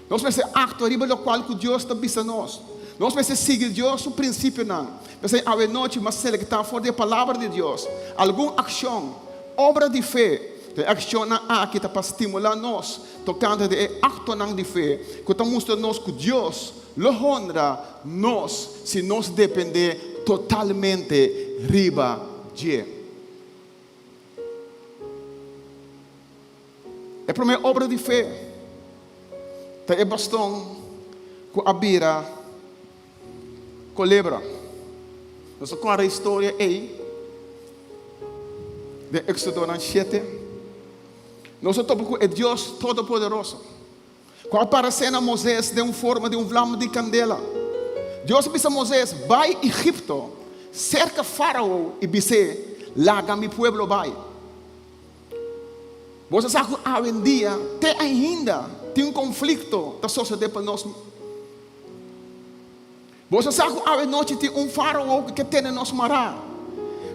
Nos mester aktua riba lokual ku Dios ta bisa nos. Nos mester sigui Dios su prinsipionan. P'esei awe nochi mas selektá for di e Palabra di Dios algun akshon, obra di fe. E akshonnan aki ta pa stimulá nos tokante di e aktonan di fe ku ta mustra nos ku Dios lo honra nos si nos dependé totalmente riba dje. E promé obra di fe ta e baston ku a bira kolebra. Nos a kòrda e historia ei den Eksodonan shete. Nos a topa ku e Dios Todopoderoso ku a paresé na Moises den un forma di un vlam di kandela. Dios a bisa Moises, Bai Egipto, serka Fárao i bis'é, Laga mi pueblo bai. Bo sa sa ku awendia te ainda tin un konflikto ta sosodé pa nos. Bo sa sa ku awenochi tin un farao ku ke tene nos mará,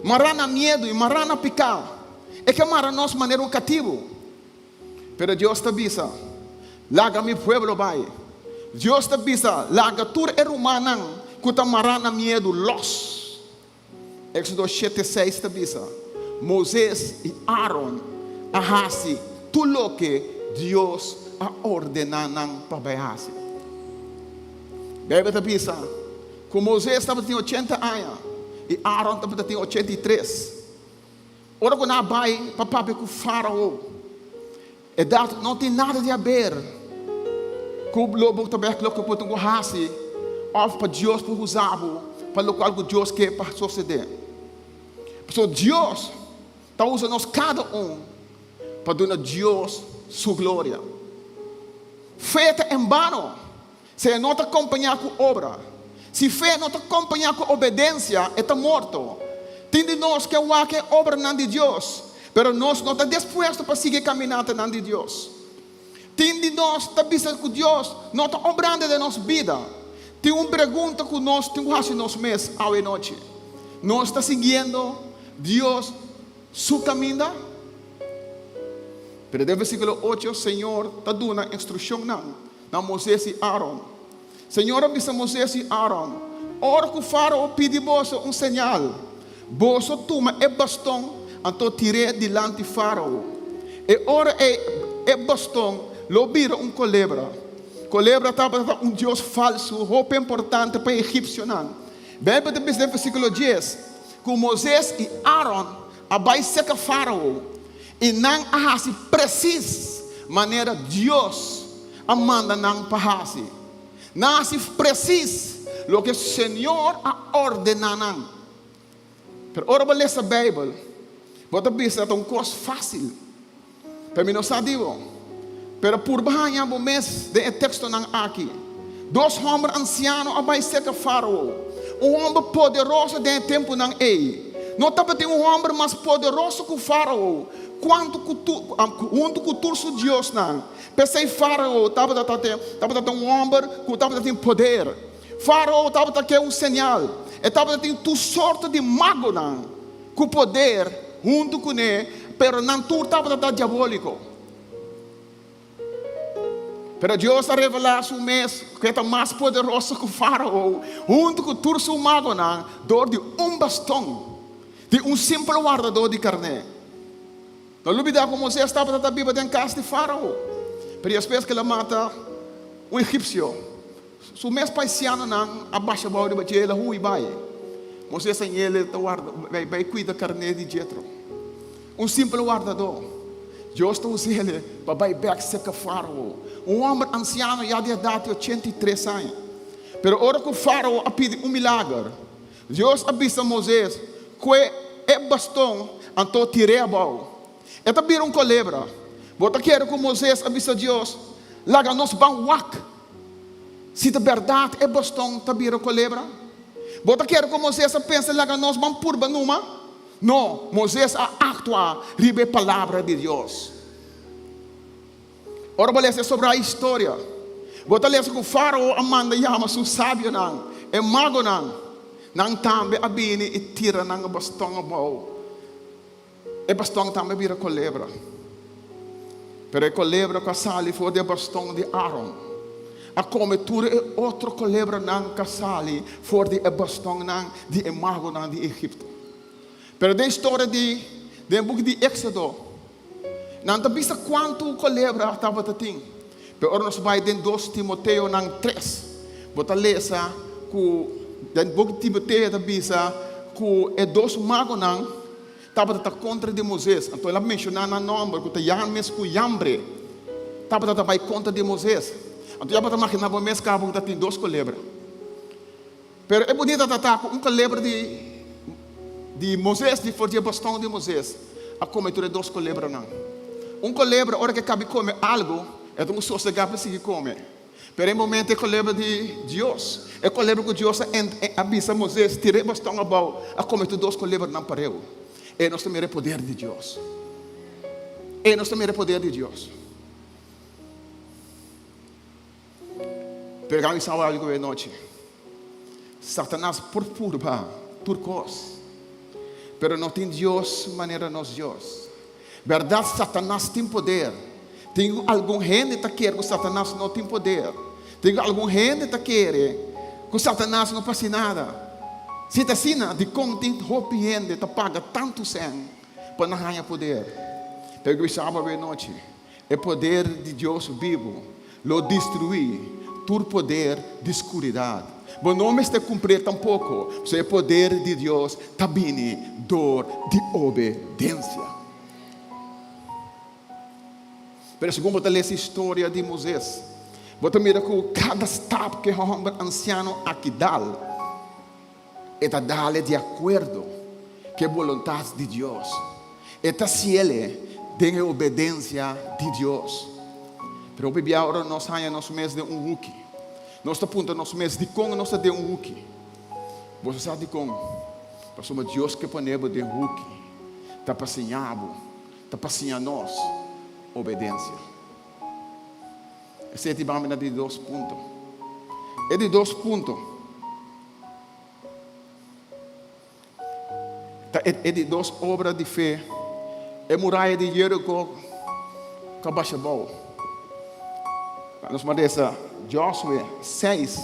mará na miedu i mará na piká. E ke mara nos manera un katibu. Pero Dios ta bisa, Laga mi pueblo bai. Dios ta bisa, Laga tur e rumannan ku ta mará na miedu lòs. Éxodo shete seis ta bisa, Moises i Aaron a hasi tur loke Dios a ordená nan pa bai hasi. Beibel ta bisa ku Moises tabatin ochenta aña i Aaron tabatin 83. Ora ku nan a bai pa papia ku Fárao, Edat no tin nada di haber ku lo bo ta bek loke bo tin ku hasi òf pa Dios por usa bo pa lokual ku Dios ke pa sosodé. Pasobra Dios ta usa nos kada un pa duna Dios su gloria. Fe ta en bano si e no ta kompañá ku obra. Si fe no ta kompañá ku obedensia, e ta morto. Tin di nos ke wak e obranan di Dios, pero nos no ta dispuesto pa sigui e kaminatanan di Dios. Tin di nos ta bisa ku Dios no ta obrando den nos bida. Tin un pregunta ku nos tin ku hasi nos mes awe nochi, Nos ta siguiendo? Dios su kaminda? Pero den versíkulo ocho Señor ta duna instrukshonnan na Moises i Aaron. Señor a bisa Moises i Aaron, Ora ku Fárao pidi boso un señal, boso tuma e baston anto tir'é dilanti Fárao. E ora ei e baston lo bira un kolebra. Kolebra tabata un dios falsu hopi importante pa e egipsionan. Beibel ta bisa den versíkulo dies ku Moises i Aaron a bai serka Fárao i nan a hasi presis manera Dios a manda nan pa hasi. Nan a hasi presis loke Señor a ordená nan. Pero ora bo lesa Beibel, bo ta bisa ta un kos fásil. Pero mi no sa di bo. Pero purba haña bo mes den e tekstonan aki. Dos hòmber ansiano a bai serka Fárao, un hòmber poderoso den e tempunan ei. No tabatin un hòmber mas poderoso ku Fárao, kuantu ku huntu ku tur su diosnan. P'esei Fárao tabata tabata un hòmber ku tabata tin poder. Fárao tabata ke un señal. E tabata tin tur sorto di magonan ku poder huntu kuné, pero nan tur tabata ta diabóliko. Pero Dios a revelá su mes ku e ta mas poderoso ku Fárao huntu ku tur su magonan dor di un baston di un simpel wardadó di karné. No lubidá ku Moisés tabata ta biba den kas di Fárao, pero despues ku el a mata un egipsio, su mes paisianonan a basha bou riba dje, el a hui bai. Moisés a ñele ta warda, bai kuida karné di Jetro, un simpel wardadó. Dios ta us'é pa bai bèk serka Fárao, un hòmber ansiano ya di edat di 83 aña. Pero ora ku Fárao a pidi un milager, Dios a bisa Moises, Kue e baston, anto tir'é abou. E ta bira un kolebra. Bo ta kere ku Moises a bisa Dios, Laga nos ban wak si ta bèrdat e baston ta bira kolebra? Bo ta kere ku Moises a pensa, Laga nos ban purba numa? No, Moises a aktua riba e palabra di Dios. Ora bo lesa e sobrá historia, bo ta lesa ku Fárao a manda yama su sabionan, e magonan. Nan tambe a bini i tira nan baston abou. E baston tambe a bira kolebra. Pero e kolebra ku a sali for di e baston di Aaron a kome tur e otro kolebranan ku a sali for di e bastonnan di e magonan di Egipto. Pero den historia di den buki di Éksodo, Nan ta bisa kuantu kolebra tabata tin. Pero ora nos bai den dos Timoteonan tres, bo ta lesa ku den buki Timoteo ta bisa ku e dos magonan tabata ta kontra di Moises. Anto el a menshoná nan nòmber ku ta Janes ku Jambre tabata ta bai kontra di Moises. Anto ya bo ta maginá bo mes kaba ku ta tin dos kolebra. Pero e bunita ta ta ku un kolebra di di Moises, di for di e bastòn di Moises, a kome tur e dos kolebranan. Un kolebra, ora ku e kabi kome algu, e ta un sosegá pa sigui kome. Pero e momento e kolebra di Dios, e kolebra ku Dios a a bisa Moises, tira e bastòn abou, a kome tur dos kolebranan pareu. E nos ta mira e poder di Dios. E nos ta mira e poder di Dios. Pero mi sa algo e nochi. Satanas por purba tur kos, pero no tin Dios manera nos Dios. Bèrdat Satanas tin poder. Tin algun hende ta kere ku Satanas no tin poder. Tin algun hende ta kere ku Satanas no por hasi nada. Si ta asina, dikon tin hopi hende ta paga tantu sèn pa nan haña poder? Pero mi sa bo e nochi. E poder di Dios bibu lo destruí tur poder di skuridat. Bo no mester kumpr'é tampoko, pasobra e poder di Dios ta bini dor di obedensia. Pero segun bo ta lesa historia di Moises, bo ta mira ku kada stap ku e hòmber ansiano aki dal, e ta dal di akuerdo ku e boluntat di Dios. E ta siele den e obedensia di Dios. Pero hopi bia ora nos haña nos mes den un huki, nos ta puntra nos mes, Dikon nos ta den un huki? Boso sa dikon? Pasobra Dios ke pone bo den huki ta pa siña bo, ta pa siña nos obedensia. Esei ta bami na di dos punto. E di dos punto. Ta e di dos obra di fe, e muraya di Jeriko ku a basha abou. Nos manda esa Josué 6,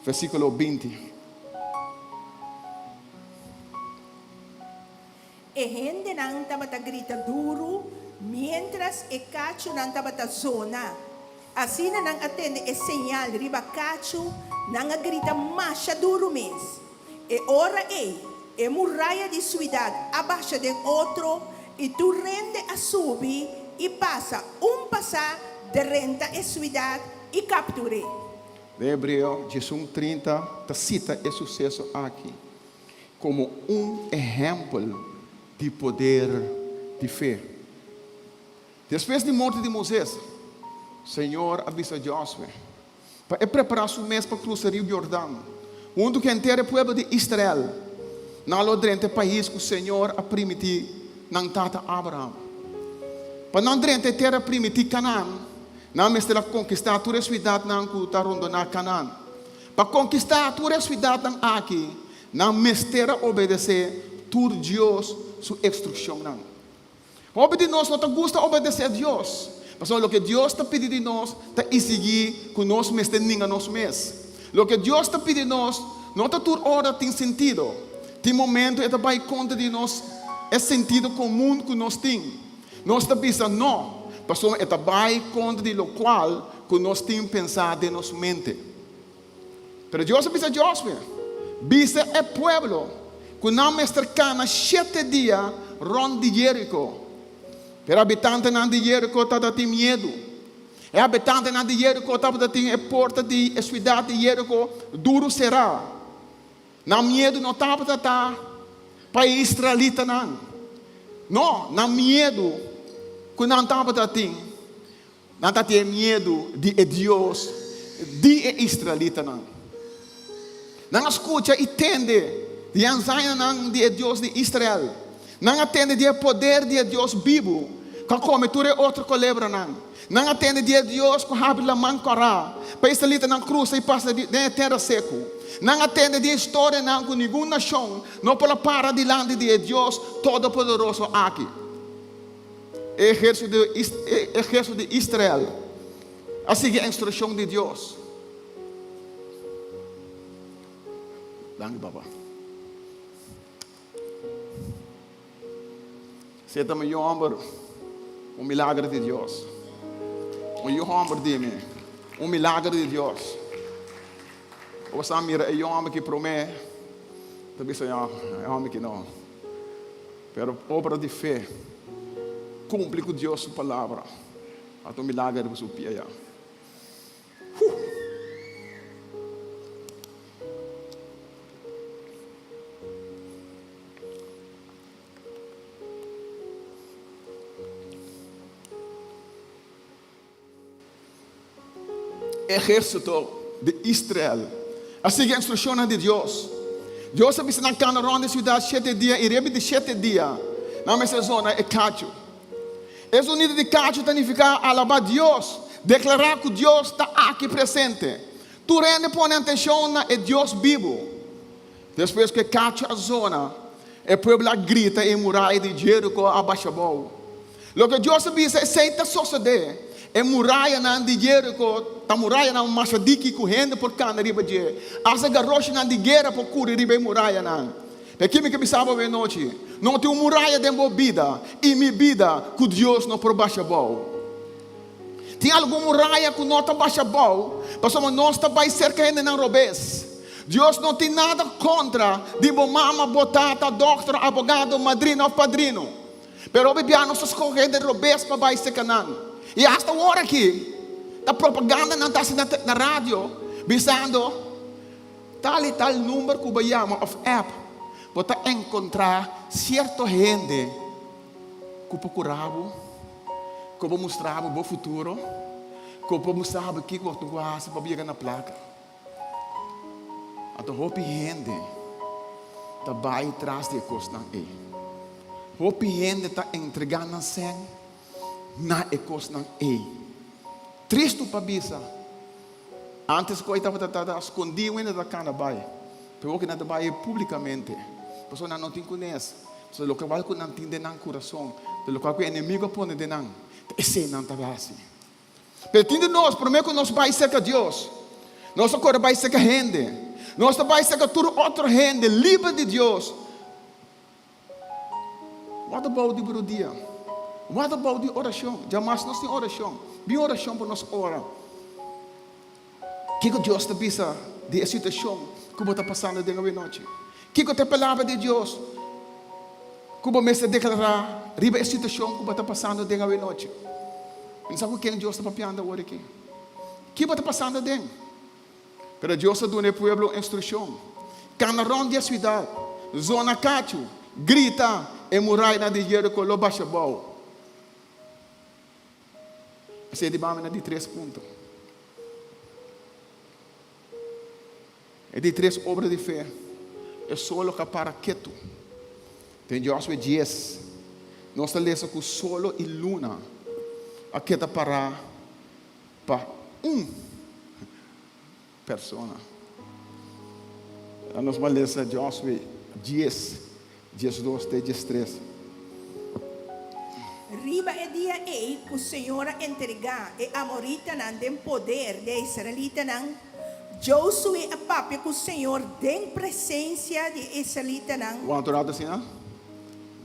versíkulo 20. E hendenan tabata grita duru miéntras e kachunan tabata zona. Asina nan a tende e señal riba kachu, nan a grita masha duru mes. E ora ei, e muraya di suidat a basha den otro i tur rende a subi i pasa un pasá drenta e suidat i kaptur'é. Den Hebreo diesun 30 ta sita e suseso aki komo un ehèmpel di poder di fe. Despues di morto di Moises, Señor a bisa Josue pa e prepará su mes pa krusa riu Jordan huntu ku henter e pueblo di Israel. Nan lo drenta e pais ku Señor a primití nan tata Abraham. Pa nan drenta e tera primití, Kanaan, nan mester a konkistá tur e siudatnan ku ta rondoná Kanaan. Pa konkistá tur e siudatnan aki, nan mester a obedesé tur Dios su instrukshonnan. Hopi di nos no ta gusta obedesé Dios, pasobra loke Dios ta pidi di nos ta isigí ku nos mester ninga nos mes. Loke Dios ta pidi nos no ta tur ora tin sentido. Tin momentu e ta bai kontra di nos e sentido komun ku nos tin. Nos ta bisa no, pasobra e ta bai kontra di lokual ku nos tin pensá den nos mente. Pero Dios a bisa Josue, Bisa e pueblo ku nan mester kana shete dia rònt di Jeriko. Pero habitantenan di Jeriko tabata tin miedu. E habitantenan di Jeriko tabata tin e porta di e siudat di Jeriko duru será. Nan miedu no tabata ta pa e israelitanan. No, nan miedu ku nan tabata tin Nan ta tin miedu di e Dios di e israelitanan. Nan a skucha i tende di e anzañanan di e Dios di Israel. Nan a tende di e poder di e Dios bibu ku a kome tur e otro kolebranan. Nan a tende di e Dios ku habri laman kòrá pa e israelitanan krusa i pasa den e tera seku. Nan a tende di e historianan ku ningun nashon no por a para dilanti di e Dios Todopoderoso aki. E ehérsito di Israel a sigui e instrukshon di Dios. Danki, papa. Si ta mi yu hòmber, un milager di Dios. Un yu hòmber di mi, un milager di Dios. Bo sa mira e yu hòmber ki promé, ta bisa, ya, e hòmber ki no. Pero obra di fe cumpli cu Dios su palabra. Ata un milager riba su pia ya. Huh! Ehérsito di Israel a sigui e instrukshonnan di Dios. Dios a bisa nan kana rònt di siudat shete dia i riba di shete dia nan mester zona e kachu. E zonido di kachu ta nifiká alabá Dios, deklará ku Dios ta aki presente. Tur hende pone atenshon na e Dios bibu. Despues ku e kachu a zona, e pueblo a grita i e muraya di Jeriko a basha abou. Loke Dios a bisa, esei ta sosodé. E murayanan di Jeriko ta murayanan masha diki ku hende por kana riba dje. Asta garoshinan di guera por kuri riba e murayanan. P'e mi ke bisa bo awenochi, no tin un muraya den bo bida i mi bida ku Dios no por basha abou. Tin algun muraya ku no ta basha abou pasobra nos ta bai serka hendenan robes. Dios no tin nada kontra di bo mama, bo tata, dòkter, abogado, madrina òf padrino. Pero hopi bia nos ta skohe hende robes pa bai serka nan. I asta awor aki ta propaganda nan ta hasi na radio bisando tal i tal number ku bo yama òf app bo ta enkontrá sierto hende ku por kura bo, ku por mustra bo bo futuro, ku por mustra bo kiko bo tin ku hasi pa bo yega na plaka. Anto hopi hende ta bai tras di e kosnan ei. Hopi hende ta entregá nan sèn na e kosnan ei. Tristu pa bisa, ántes ku ei tabata ta skondí un hende ta kana bai, pero awor ku nan ta bai públikamente, pasobra nan no tin kunes. So lokual ku nan tin den nan kurason, ta lokual ku e enemigu a pone den nan, ta esei nan ta hasi. Pero tin di nos, promé ku nos bai serka Dios, nos ta kore bai serka hende. Nos ta bai serka tur otro hende liber di Dios. What about di brudia? What about di orashon? Djamas nos tin orashon. Bin orashon pa nos ora. Kiko Dios ta bisa di e situashon ku bo ta pasando den awenochi? Kiko ta e palabra di Dios ku bo mester deklará riba e situashon ku bo ta pasando den awenochi? Mi no sa ku ken Dios ta papiando awor aki. Ki bo ta pasando den? Pero Dios a duna e pueblo instrukshon, Kana rònt di e siudat, zona kachu, grita, e murainan di Jeriko lo basha bou. Esei di bami na di tres punto. E di tres obra di fe, e solo ka para ketu. Den Josué dies, nos ta lesa ku solo i luna a keda pará pa un persona. Nos bai lesa Josué dies, 12 te 13. Riba e dia ei ku señor a entregá e amoritanan den poder di e israelitanan, Josué a papia ku señor den presensia di e israelitanan. Wanta un ratu asina.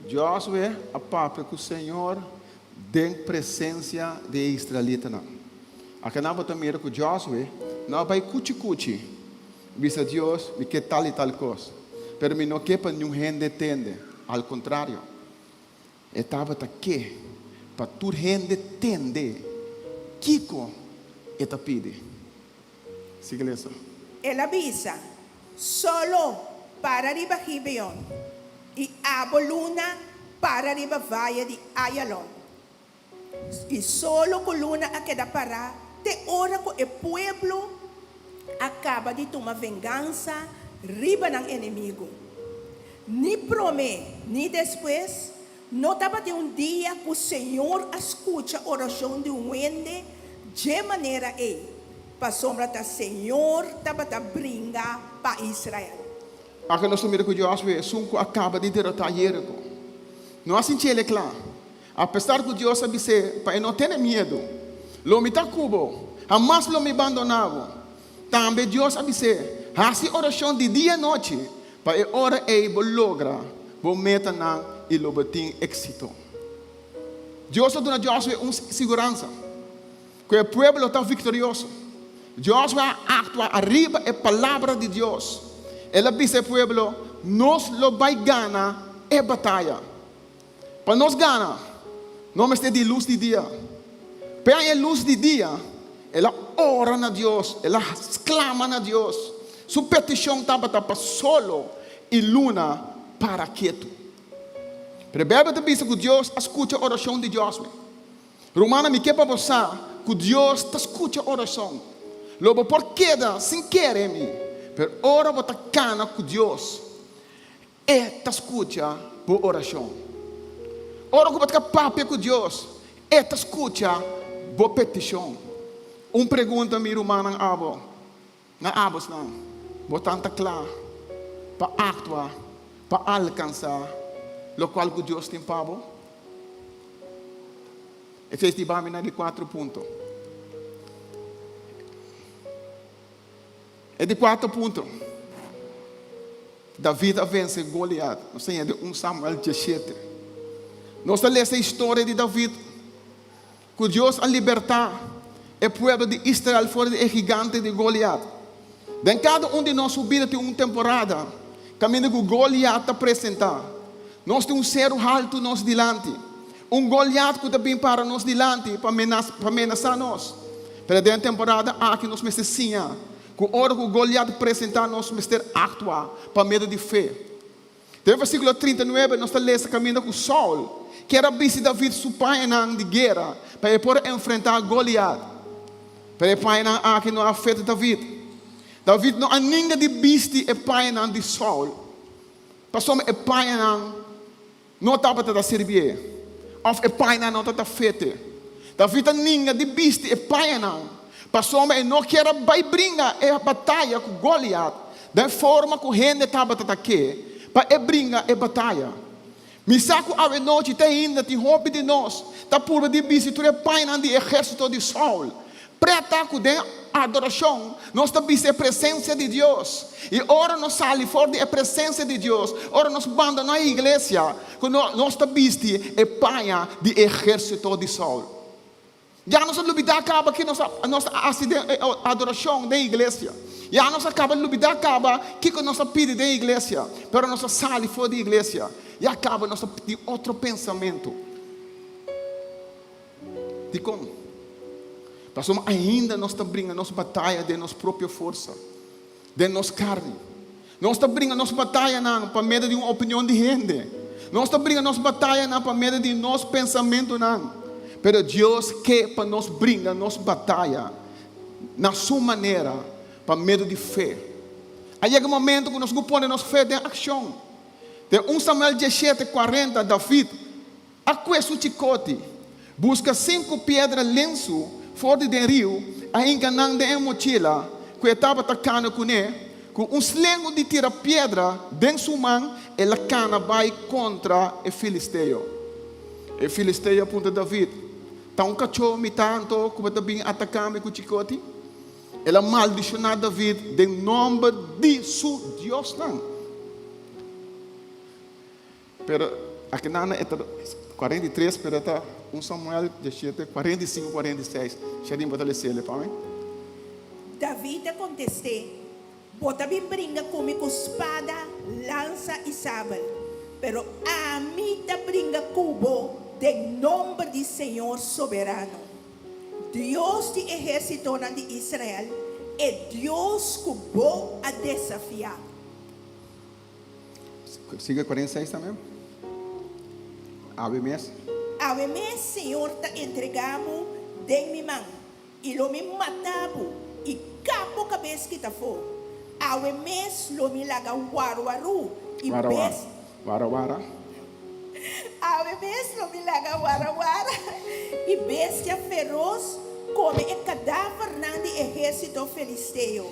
Josué a papia ku señor den presensia di e israelitanan. Akanan bo ta mira ku Josué no a bai kuchi kuchi bisa Dios, Mi ke tal i tal kos, pero mi no ke pa niun hende tende. Al kontrario, e tabata ke pa tur hende tende kiko e ta pidi. Sigui lesa. El a bisa, Solo, para riba Gibeon, i abo, luna, para riba vaye di Ayalon. I solo ku luna a keda pará te ora ku e pueblo a kaba di tuma vengansa riba nan enemigu. Ni promé ni despues no tabatin un dia ku Señor a skucha orashon di un hende dje manera ei, pasobra ta Señor tabata bringa pa Israel. Aki nos ta mira ku Josué, esun ku a kaba di derotá Jeriko, no a sinti el e kla. Apesar ku Dios a bis'é pa e no tene miedu, Lo mi ta ku bo, hamas lo mi bandoná bo. Tambe Dios a bis'é, Hasi orashon di dia i nochi, pa e ora ei bo logra bo metanan i lo bo tin éksito. Dios a duna Josué un siguransa ku e pueblo lo ta viktorioso. Josué a aktua ariba e palabra di Dios. El a bisa e pueblo, Nos lo bai gana e bataya. Pa nos gana, no mester di lus di dia. P'e haña e lus di dia, el a ora na Dios, el a sklama na Dios. Su petishon tabata pa solo i luna para ketu. Pero e Beibel ta bisa ku Dios a skucha orashon di Josué. Rumannan, mi ke pa bo sa ku Dios ta skucha orashon. Lo bo por keda sin kere mi, pero ora bo ta kana ku Dios, E ta skucha bo orashon. Ora ku bo ta papia ku Dios, E ta skucha bo petishon. Un pregunta mi rumannan abo, na abosnan, bo tanta kla pa aktua pa alkansá lokual ku Dios tin pa bo? Esei ta bami na di kuatro punto. E di kuarto punto, David a vense Goliat. Nos ta hende un Samuel diesshete. Nos ta lesa e historia di David, ku Dios a libertá e pueblo di Israel for di e gigante di Goliat. Den kada un di nos su bida tin un temporada kaminda ku Goliat ta presentá. Nos tin un seru haltu nos dilanti. Un Goliat ku ta bin para nos dilanti pa menasá nos. Pero den e temporada aki nos mester siña ku ora ku Goliat presentá nos mester aktua pa medio di fe. Den versíkulo 39 nos ta lesa kaminda ku Saul kier a bisti David su pañanan di guera pa e por enfrentá Goliat. Pero e pañanan aki no a afekta David. David no a ninga di bisti e pañanan di Saul pasobra e pañanan No tabata ta sirbié, òf e pañanan no tabata fete. David a ninga di bisti e pañanan, pasobra e no kier a bai bringa e bataya ku Goliat den forma ku hende tabata ta ke pa e bringa e bataya. Mi sa ku awe nochi te ainda tin hopi di nos ta purba di bisti tur e pañanan di ehérsito di Saul. Preta ku den adorashon nos ta bisti e presensia di Dios. I ora nos sali for di e presensia di Dios, ora nos bandoná e iglesia, ku nos ta bisti e paña di ehérsito di Saul. Ya nos a lubidá kaba ki nos a nos a hasi den e adorashon den iglesia. Ya nos a kaba lubidá kaba kiko nos a pidi den iglesia. Pero nos a sali for di iglesia. Ya kaba nos a tin otro pensamentu. Dikon? Pasobra ainda nos ta bringa nos bataya den nos propio forsa, den nos karni. Nos ta bringa nos batayanan pa medio di un opinion di hende. Nos ta bringa nos batayanan pa medio di nos pensamentunan. Pero Dios ke pa nos bringa nos bataya na Su manera, pa medio di fe. A yega momento ku nos ku pone nos fe den akshon. Den un Samuel diesshete, kuarenta, David A kue su chikoti, buska sinku piedra lensu for di den riu, a hinka nan den e mochila ku e tabata kana kuné, ku un slengu di tira piedra den su man el a kana bai kontra e filisteo. E filisteo a puntra David, Ta un kachó mi ta anto ku bo ta bin ataká mi ku chikoti? El a maldishoná David den nòmber di su diosnan. Pero akinana e ta 43, pero e ta 1 Samuel 17, 45, 46. Shadin bo ta lesele pa mi? David a kontest'é, Bo ta bin bringa ku mi ku spada, lansa i sabel, pero ami ta bringa ku bo den nomber di Señor Soberano, Dios di ehérsitonan di Israel, e Dios ku bo a desafiá. Sigue 46 tambe. Awe mes. Awe mes Señor ta entregá bo den mi man, i lo mi matá bo i kap bo kabes kita afó. Awe mes lo mi laga warwarú i bes. Warawara. Awe mes lo mi laga warawara i bestia feros kome e kadavernan di ehérsito filisteo.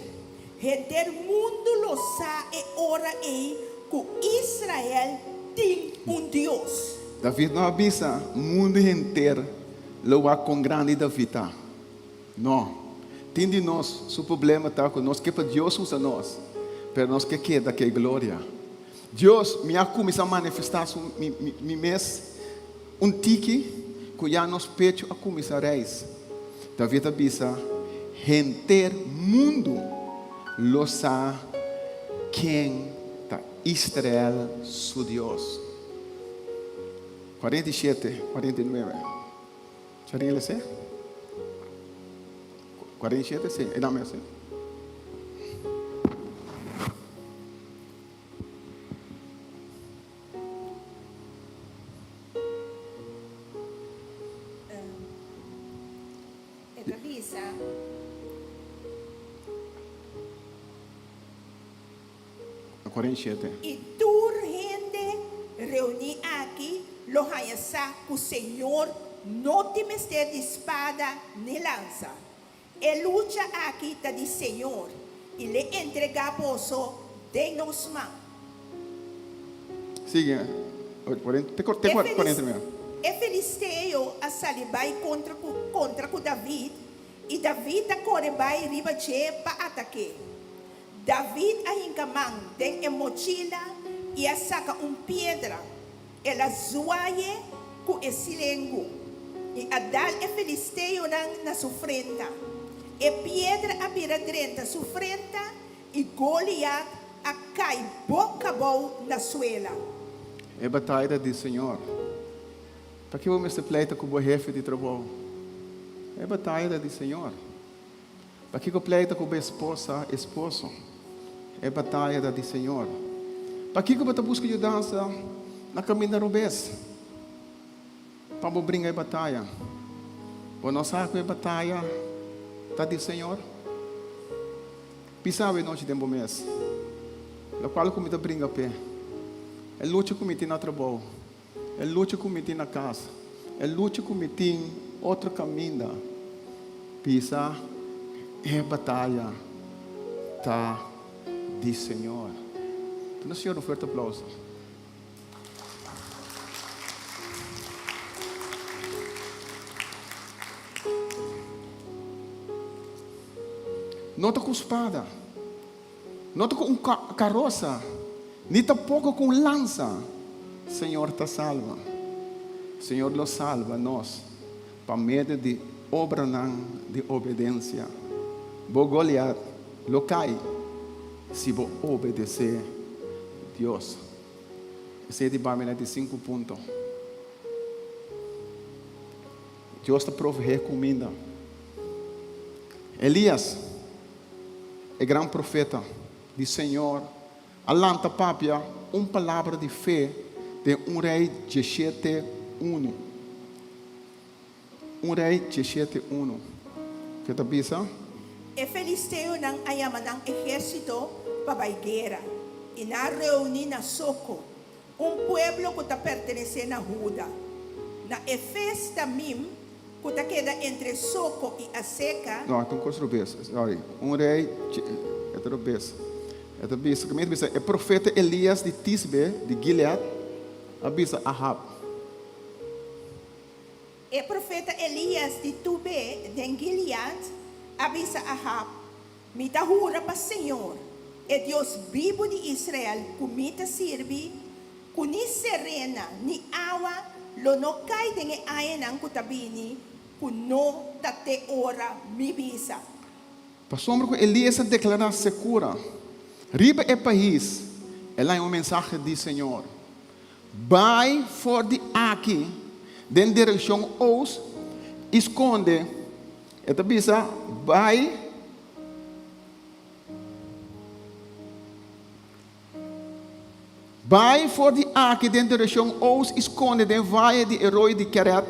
Henter mundu lo sa e ora ei ku Israel tin un Dios. David no a bisa, Mundu henter lo wak kon grandi David ta. No. Tin di nos su problema ta ku nos ke pa Dios usa nos, pero nos ke keda ku e gloria. Dios, mi a kuminsá manifestá su mi mi mes un tiki ku ya nos pechu a kuminsá reis. David a bisa, Henter mundu lo sa ken ta Israel su Dios. 47, 49. Charin lese? 47, sí, e dame así. E ta bisa. 47. I tur hende reuní aki lo haña sa ku Señor no tin mester di spada ni lansa. E lucha aki ta di Señor, i l'e entregá boso den nos man. Sigui, te 49. E filisteo a sali bai kontra ku kontra ku David, i David a kore bai riba dje pa atak'é. David a hinka man den e mochila i a saka un piedra. El a zuaye ku e silengu i a dal e filisteonan na su frenta. E piedra a bira drenta su frenta i Goliat a kai boka abou na suela. E bataya ta di Señor. Pakiko bo mester pleita ku bo hefe di trabou? E bataya ta di Señor. Pakiko pleita ku bo esposa, esposo? E bataya ta di Señor. Pakiko bo ta buska yudansa na kaminda robes pa bo bringa e bataya? Bo no sa ku e bataya ta di Señor? Bisa awe nochi den bo mes, Lokual ku mi ta bringa p'e, e lucha ku mi tin na trabou, E lucha ku mi tin na kas, e lucha ku mi tin otro kaminda, bisa e bataya ta di Señor. Duna Señor un fuerte aplauso. No ta ku spada, no ta ku un karosa, ni tampoko ku un lansa Señor ta salba. Señor lo salba nos pa medio di obranan di obedensia. Bo Goliat lo kai si bo obedesé Dios. Esei di bami na di sinku punto. Dios ta proveé kuminda. Elias, e gran profeta di Señor, a lanta papia un palabra di fe den un Rei dieshete unu. Un Rei dieshete unu. Ke ta bisa? E filisteonan a yama nan ehérsito pa bai guera, i nan a reuní na Soko, un pueblo ku ta pertenesé na Huda. Na Efes Damim, ku ta keda entre Soko i Aseka. No, ta un kos robes. Sorry. Un rei, e ta robes. E ta bisa, kaminda ta bisa, e profeta Elias di Tisbe di Gilead a bisa Ahab. E profeta Elias di Tube den Gilead a bisa Ahab, Mi ta hura pa señor, e Dios bibu di Israel ku mi ta sirbi, ku ni serena ni awa lo no kai den e añanan ku ta bini, ku no ta te ora mi bisa. Pasobra ku Elias a deklará sekura riba e pais, el a haña un mensahe di señor, Bai for di aki den direkshon oos i skonde. E ta bisa, Bai. Bai for di aki den direkshon oos i skonde den vaye di e roi di Keret,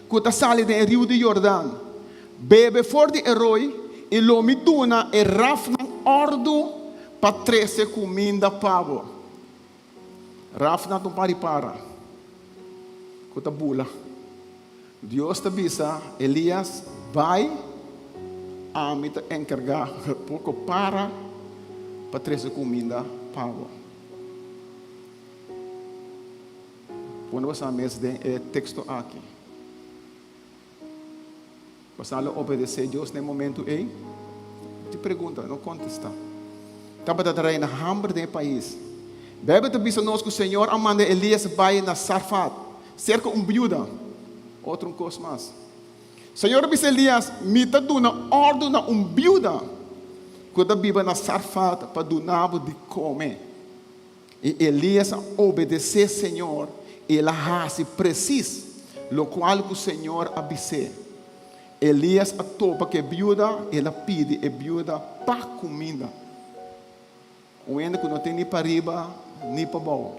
ku ta sali den e riu di Yordan. Bebe for di e roi, i lo mi duna e rafnan òrdu pa trese kuminda pa bo. Rafnan ta un par di para ku ta bula. Dios ta bisa Elias, Bai, ami ta enkargá poko para pa trese kuminda pa bo. Pone bo sa mes den e teksto aki. Bo sa lo obedesé Dios na e momentu ei? Ti pregunta, no kontestá. Tabata ta reina hamber den e pais. Beibel ta bisa nos ku Señor a manda Elias bai na Sarfat, serka un biuda. Otro un kos mas. Señor a bisa Elias, Mi ta duna òrdu na un biuda ku ta biba na Sarfat pa duna bo di kome. I Elias a obedesé Señor i el a hasi presis lokual ku Señor a bis'é. Elias a topa ku e biuda i el a pidi e biuda pa kuminda. Un hende ku no tin ni pariba ni pabou.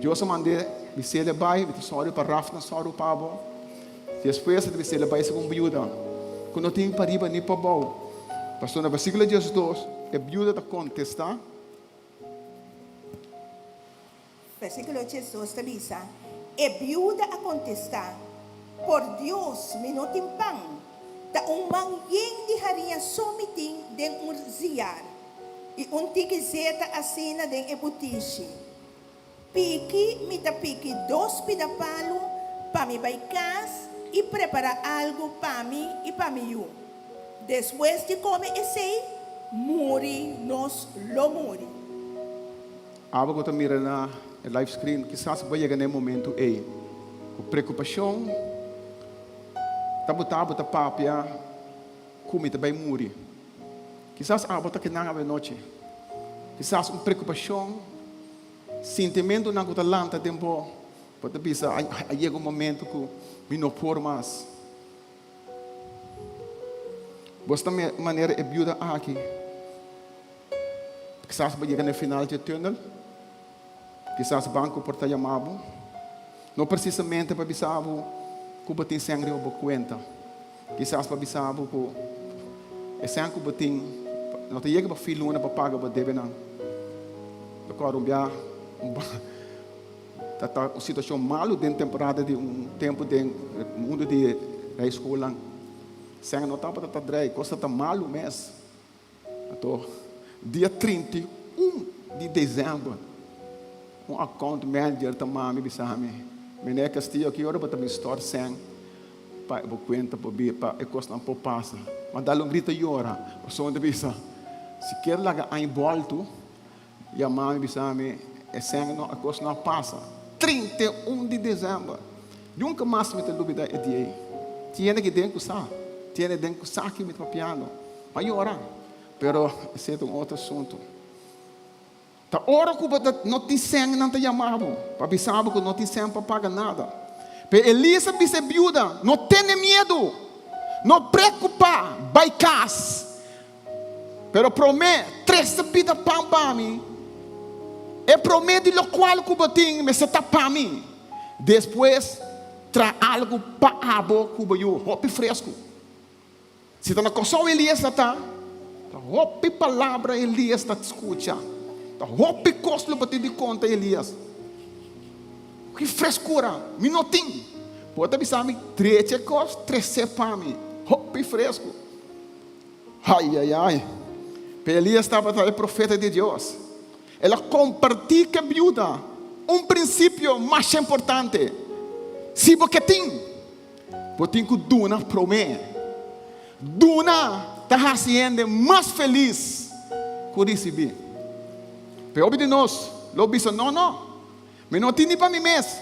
Dios a mand'é bis'é bai, mi ta sòru pa rafnan sòru pa bo. Despues el a bis'é bai segun biuda ku no tin pariba ni pabou. Pasobra na versíkulo diesdos e biuda ta kontestá. Versíkulo 82 ta bisa, E biuda a kontestá, Por Dios, mi no tin pan, ta un man yen di hariña so mi tin den un ziar, i un tiki zeta asina den e butishi. Piki mi ta piki dos pida palu pa mi bai kas i prepará algu pa mi i pa mi yu. Despues di kome esei, muri nos lo muri. Abo ku ta mira na e live screen, kisas bo a yega na e momentu ei ku preokupashon ta botá bo ta papia ku mi ta bai muri. Kisas abo ta kinan awenochi. Kisas un preokupashon, sintimentunan ku ta lanta den bo, bo ta bisa a yega un momentu ku mi no por mas. Bo sta manera e biuda aki. Kisas bo yega na e final dje tunnel. Kisas banko por ta yama bo. No presisamente pa bisa bo ku bo tin sèn riba bo kuenta. Kisas pa bisa bo ku e sèn ku bo tin no ta yega pa fin luna pa paga bo debenan. Ta kòrda un bia un Ta ta un situacion malu den temporada di un tempo den mundo di high schoolnan. Sèn no tabata ta drei, cos ta ta malu mes. Anto dia 31 di december un account manager ta mami bisa mi, Meneer Castillo ki ora bo ta bin stort sèn? Pa bo kuenta por bi pa e kosnan por pasa. M'a dal un grito yora. Pasobra mi ta bisa, si kier laga aña bòltu, yama mi bisa mi e sèn no, e kos no a pasa. 31 di desèmber. Nunka mas mi ta lubida e dia ei. Tin hende aki den ku sa. Tin hende den ku sa ki mi ta papiando. M'a yora. Pero esei ta un otro asuntu. Ta ora ku bo ta no tin sèn nan ta yama bo pa bisa bo ku no tin sèn pa paga nada. Pero Elisa bisa e biuda, No tene miedu, no preokupá, bai kas. Pero promé, trese pida pan pa mi, e promé di lokual ku bo tin mester ta pa mi. Despues traha algu pa abo ku bo yu hopi fresku. Si ta na Kòrsou Elias ta ta, ta hopi palabra Elias ta skucha. Ta hopi kos lo bo tin di konta Elias. Ki freskura mi no tin. Bo ta bisa mi drecha e kos, tres'é pa mi. Hopi fresku. Ai, ai, ai. Pero Elias tabata e profeta di Dios. El a kompartí ku e biuda un prinsipio masha importante, Si bo ke tin, Bo tin ku duna promé. Duna ta hasi hende mas felis ku risibí. Pero hopi di nos lo bisa, No, no, mi no tin ni pa mi mes.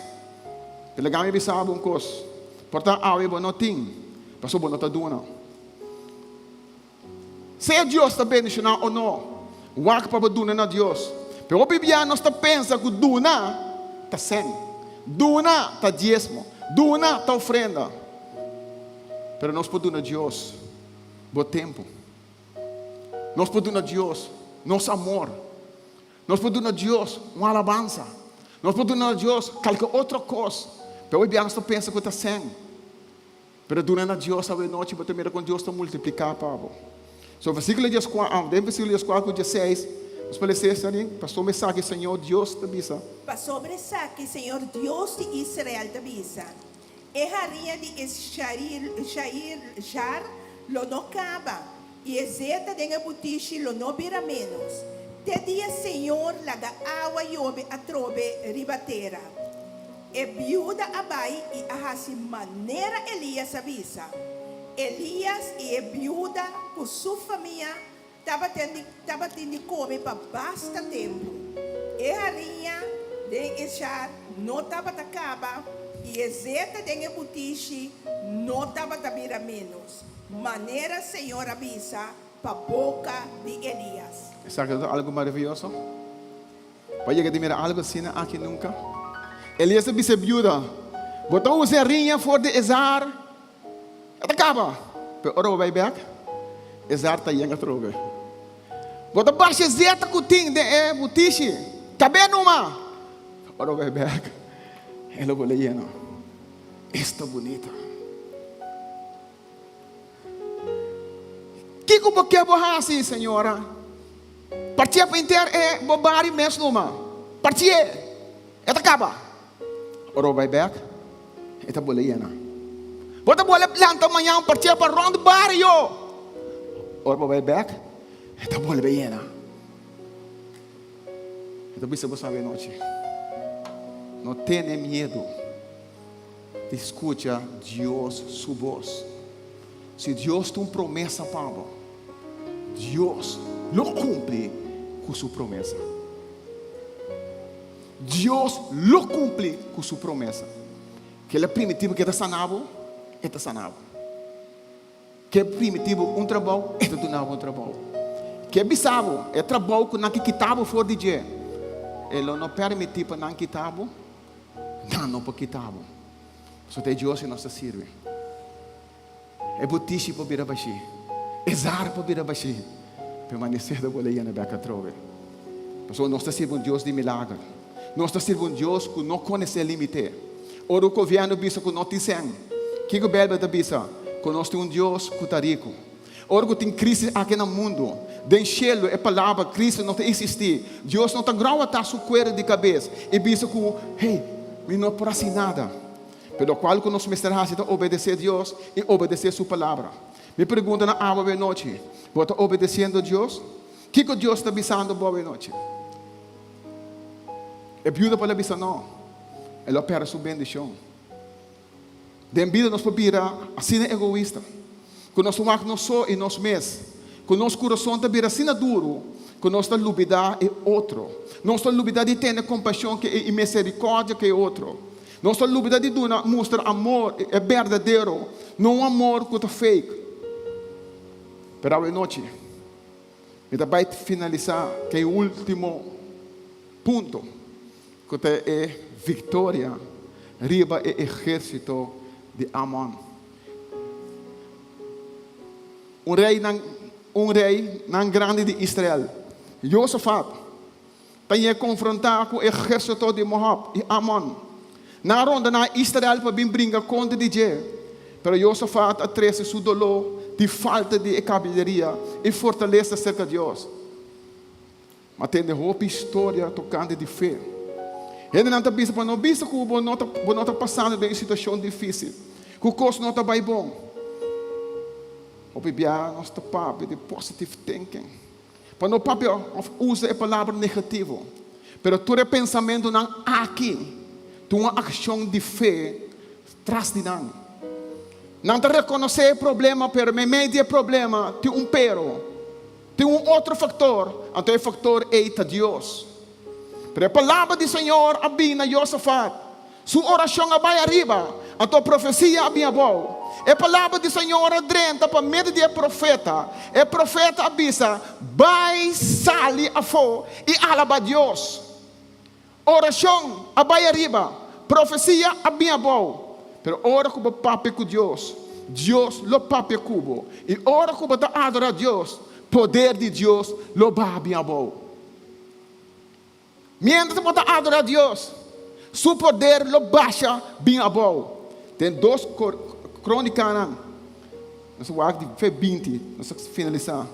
Pero laga mi bisa bo un kos, por ta awe bo no tin, pasobra bo no ta duna. Sea Dios ta bendishoná o no, wak pa bo duna na Dios. Pero hopi bia nos ta pensa ku duna ta sèn, duna ta diesmo, duna ta ofrenda. Pero nos por duna Dios bo tempu. Nos por duna Dios nos amor. Nos por duna Dios un alabansa. Nos por duna Dios kalke otro kos. Pero hopi bia nos ta pensa ku ta sèn. Pero duna na Dios awe nochi bo ta mira kon Dios ta multipliká pa bo. So versíkulo dieskuater, den versíkulo dieskuater ku diesseis, nos por lesa esaki, Pasobra esaki Señor Dios ta bisa. Pasobra esaki Señor Dios di Israel ta bisa, E haria di e shair, jar, lo no kaba, i e zeta den e butishi lo no bira ménos, te dia Señor laga awa yobe atrobe riba tera. E biuda a bai i a hasi manera Elías a bisa. Elías i e biuda ku su famia tabatin di tabatin di kome pa basta tempu. E hariña den e shar no tabata kaba i e zeta den e butishi no tabata bira ménos, manera Señor a bisa pa boka di Elías. Esaki no ta algu maravioso? Bo a yega di mira algu asina aki nunka? Elias a bisa e biuda, Bo ta usa e riña for di e zar, e ta kaba. Pero ora bo bai bek, e zar ta yen atrobe. Bo ta basha e zeta ku tin den e butishi, kab'é numa. Ora bo bai bek, e lo bole yena. Esta bunita! Kiko bo ke bo hasi, señora? Partié pa inter e bo bari mes numa. Partié! E ta kaba. Ora bo bai bek, e ta bole yena. Bo ta bole lanta mañan partié pa rond bario. Ora bo bai bek, e ta bolbe yena. E ta bisa bo sabi anochi, no tene miedu. Di skucha Dios su bos. Si Dios ta un promesa pa bo, Dios lo kumpli ku su promesa. Dios lo kumpli ku su promesa. Ke el a primiti bo ke ta sana bo, e ta sana bo. Ke a primiti bo un trabou, e ta duna bo un trabou. Ke a bisa bo e trabou ku nan ke kita bo for di dje, e lo no permiti pa nan kita bo. Nan no por kita bo. Pasobra ta e Dios ku nos ta sirbi. E butishi por bira bashí. E zar por bira bashí. Permanesé ta bole yena bèk atrobe. Pasobra nos ta sirbi un Dios di milager. Nos ta sirbi un Dios ku no konosé límite. Ora ku gobièrnu bisa ku no tin sèn, kiko Beibel ta bisa? Ku nos tin un Dios ku ta riku. Ora ku tin krísis aki na mundu, den shelu e palabra krísis no ta eksistí. Dios no ta grawatá su kueru di kabes i bisa ku, Hey, mi no por hasi nada. Pero lokual ku nos mester hasi ta obedesé Dios i obedesé su palabra. Mi pregunta na abo awe nochi, Bo ta obedesiendo Dios? Kiko Dios ta bisando bo awe nochi? E biuda por a bisa no. E lo pèrdè su bendishon. Den bida nos por bira asina egoista, ku nos wak nos so i nos mes, ku nos kurason ta bira asina duru ku nos ta lubidá e otro. Nos ta lubidá di tene kompashon ku e i miserikòrdia ku e otro. Nos ta lubidá di duna mustra amor e berdadero, no un amor ku ta fake. Pero awe nochi mi ta bai finalisá ku e último punto. Ku ta e viktoria riba e ehérsito di Amon. Un reinan, un reinan grandi di Israel, Josafat, ta yega konfrontá ku ehérsito di Moab i Amon. Nan a rondoná Israel pa bin bringa kontra di dje, pero Josafat a trese su doló di falta di e kabileria i fortalesa serka Dios. M'a tende hopi historia tokante di fe. Hendenan ta bisa pa no bisa ku bo no ta bo no ta pasando den un situashon difísil, ku kos no ta bai bon. Hopi biaha nos ta papia di positive thinking, pa no papia òf usa e palabra negativo. Pero tur e pensamentunan aki tin un akshon di fe tras di nan. Nan ta rekonosé e problema, pero meimei di e problema tin un pero. Tin un otro faktor, anto e faktor ei ta Dios. Pero e palabra di Señor a bin na Josafat. Su orashon a bai ariba, anto profesia a bin abou. E palabra di Señor a drenta pa medio di e profeta. E profeta a bisa, Bai sali afó i alabá Dios. Orashon a bai ariba, profesia a bin abou. Pero ora ku bo papia ku Dios, Dios lo papia ku bo. I ora ku bo ta adorá Dios, poder di Dios lo baha bin abou. Miéntras bo ta adorá Dios, Su poder lo basha bin abou. Den dos Krónikanan, nos a wak di fe 20, nos a finalisá.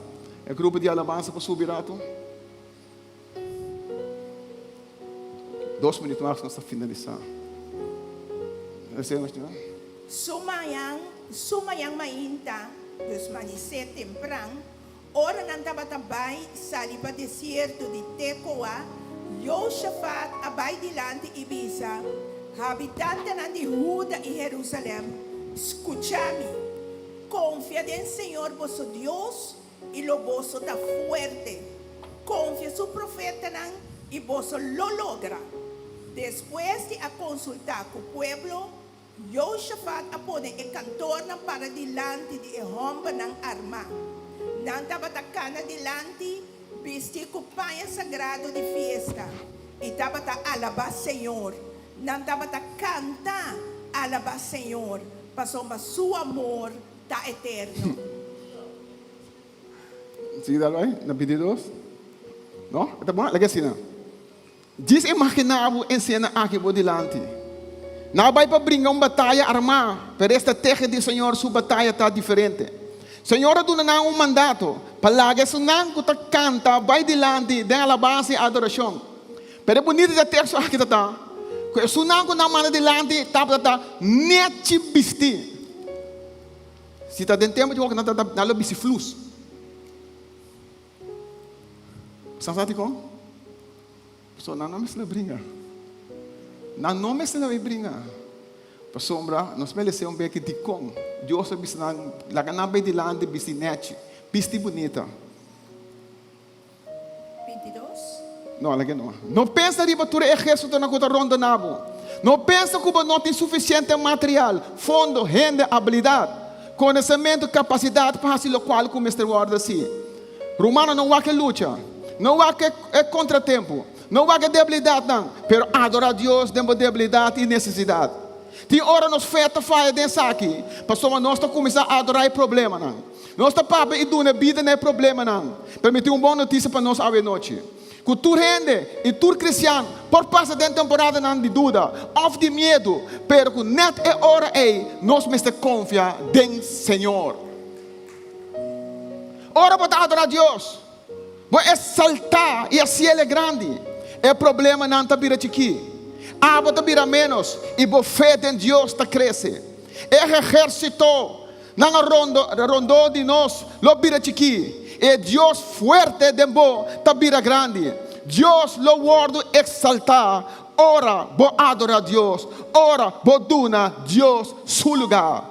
E grupo di alabansa por subi ratu. Dos minuut mas nos ta finalisa. Su mañan, su mañan mainta, dus manisé tempran, ora nan tabata bai sali pa desierto di Tekoa, Yoshafat a bai dilanti i bisa, Habitantenan di Huda i Herusalèm, skucha mi! Konfia den señor boso Dios, I lo boso ta fuerte. Konfia su profetanan i boso lo logra. Despues di a konsultá ku pueblo, Yoshafat a pone e kantornan para dilanti di e hòmbernan armá. Nan tabata kana dilanti, bistí ku paña sagrado di fiesta, i tabata alabá señor. Nan tabata kanta, Alabá señor, pasobra su amor ta eterno. Sigui dal bai na 22. No? E ta bon? Laga asina. Djis imaginá bo e sena aki bo dilanti. Nan a bai pa bringa un bataya armá, pero e strategia di Señor su bataya ta diferente. Señor a duna nan un mandato pa laga esunnan ku ta kanta bai dilanti den alabansa i adorashon. Pero e bunita di e teksto aki ta ta ku esunnan ku nan manda dilanti tabata ta nechi bistí. Si ta den tempu di hopi nan ta nan lo bisti flus. Sa sa dikon? Pasobra nan no mester a bringa. Nan no mester a bringa. Pasobra nos meresé un beki dikon. Dios a bisa nan, laga nan bai dilanti bisti nechi, bisti bunita. 22. No, laga no. No pensa riba tur e ehérsitonan ku ta rondoná bo. No pensa ku bo no tin sufisiente material, fondo, hende, abilidat, konosementu, kapasidat pa hasi lokual ku mester wòrdu hasi. Rumannan, no wak e lucha, no wak e kontratempu, no wak e debilidatnan, pero adorá Dios den bo debilidat i nesesidat. Tin ora nos fe ta faya den esaki, pasobra nos ta kuminsá adorá e problemanan. Nos ta papia i duna bida na e problemanan. Pero mi tin un bon notisia pa nos awe nochi. Ku tur hende i tur kristian por pasa den temporadanan di duda òf di miedu, pero ku nèt e ora ei nos mester konfia den Señor. Ora bo ta adorá Dios, bo eksaltá i hasiel e grandi. E problemanan ta bira chikí, abo ta bira ménos i bo fe den Dios ta krese. E ehérsito Nan a rondo rondó di nos lo bira chikí, e Dios fuerte den bo ta bira grandi. Dios lo wòrdu eksaltá. ora bo adorá Dios, ora bo duna Dios su lugá.